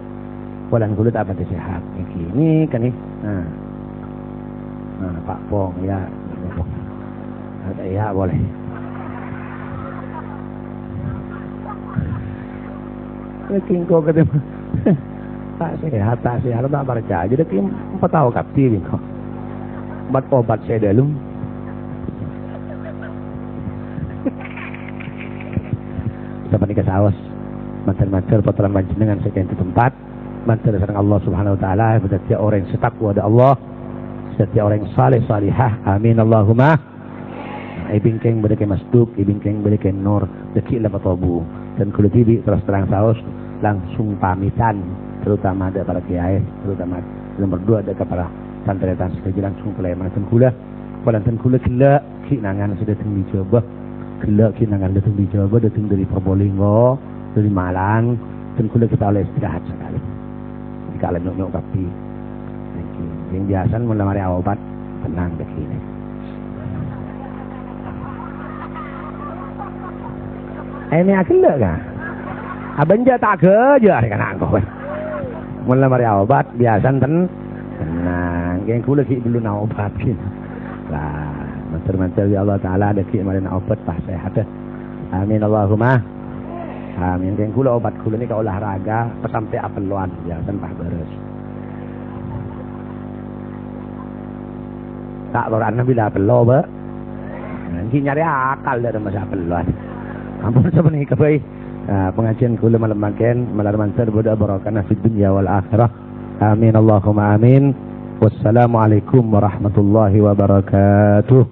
Polana ghulâ ta' patè sehat. Nèka, nèka, nè. Nah. Nah, Pa' Pong, yâ. Yâ, polè. Nèka engko' katèmon. Ta' sehat, ta' sehat, ta' parcajâ. Dâgghi' patao kabbhi engko'. Obat-obat sè dâlem. Sapanèka saos. Mator-mator pottrana panjhennengngan sè kèng tempat. Mator sareng Allah Subhanahu wa Ta'ala, èpadhâddhiyâ orèng sè takwa dâ' Allah, sè dhâddhiyâ orèng saleh salehah. Amin, Allahumma. È bingkèng bâdâ Kè Masduk, è bingkèng bâdâ Kè Nur, dâgghi' la patobu. Dân ghulâ dhibi' terros terrang saos, langsung pamitan, terutama dâ' para kèyaè, terutama nomor dua dâ' ka para tan-tarètan sadhâjâ langsung polè manten ghulâ. Polana dân ghulâ ghellâ' ghi' nangan sè dâteng è Jhâbâ. Ghellâ' ghi' nangan dâteng è Jhâbâ, dâteng dâri Probolinggo, dâri Malang. Dân ghulâ ghi' ta' ollè istirahat sakalè. Dâri kala nyo'-nyo' kabbhi. Nèka, sè biyasana mon la marè aobat, tenang dâgghi'. È, mè' aghellâ', ka? Abânjâ ta' ghâjâ arè kana' engko'. Mon la marè aobat, biyasana ten-, tenang. Kèng ghulâ ghi' bellunna obat, ghi. Lah, mator-mator, yâ Allah Ta'ala, dâgghi' marèna obat, pas sehat, eh. Amin, Allahumma. Amin. Kèng ghulâ obat ghulâ nèka olahraga, pas sampè' apellowan, biyasana pas bârâs. Ta' tora'na bilâ apello, Bâ'. Ghi' nyarè akal dâ' remma sè apellowan. Ampon sapanèka bhâi. Ah, pangajiyân ghulâ malem mangkèn, malar mandhâr bâdâ barokahna fid dunya wal akhirah. Amin, Allahumma amin. Wassalamualaikum warahmatullahi wabarakatuh.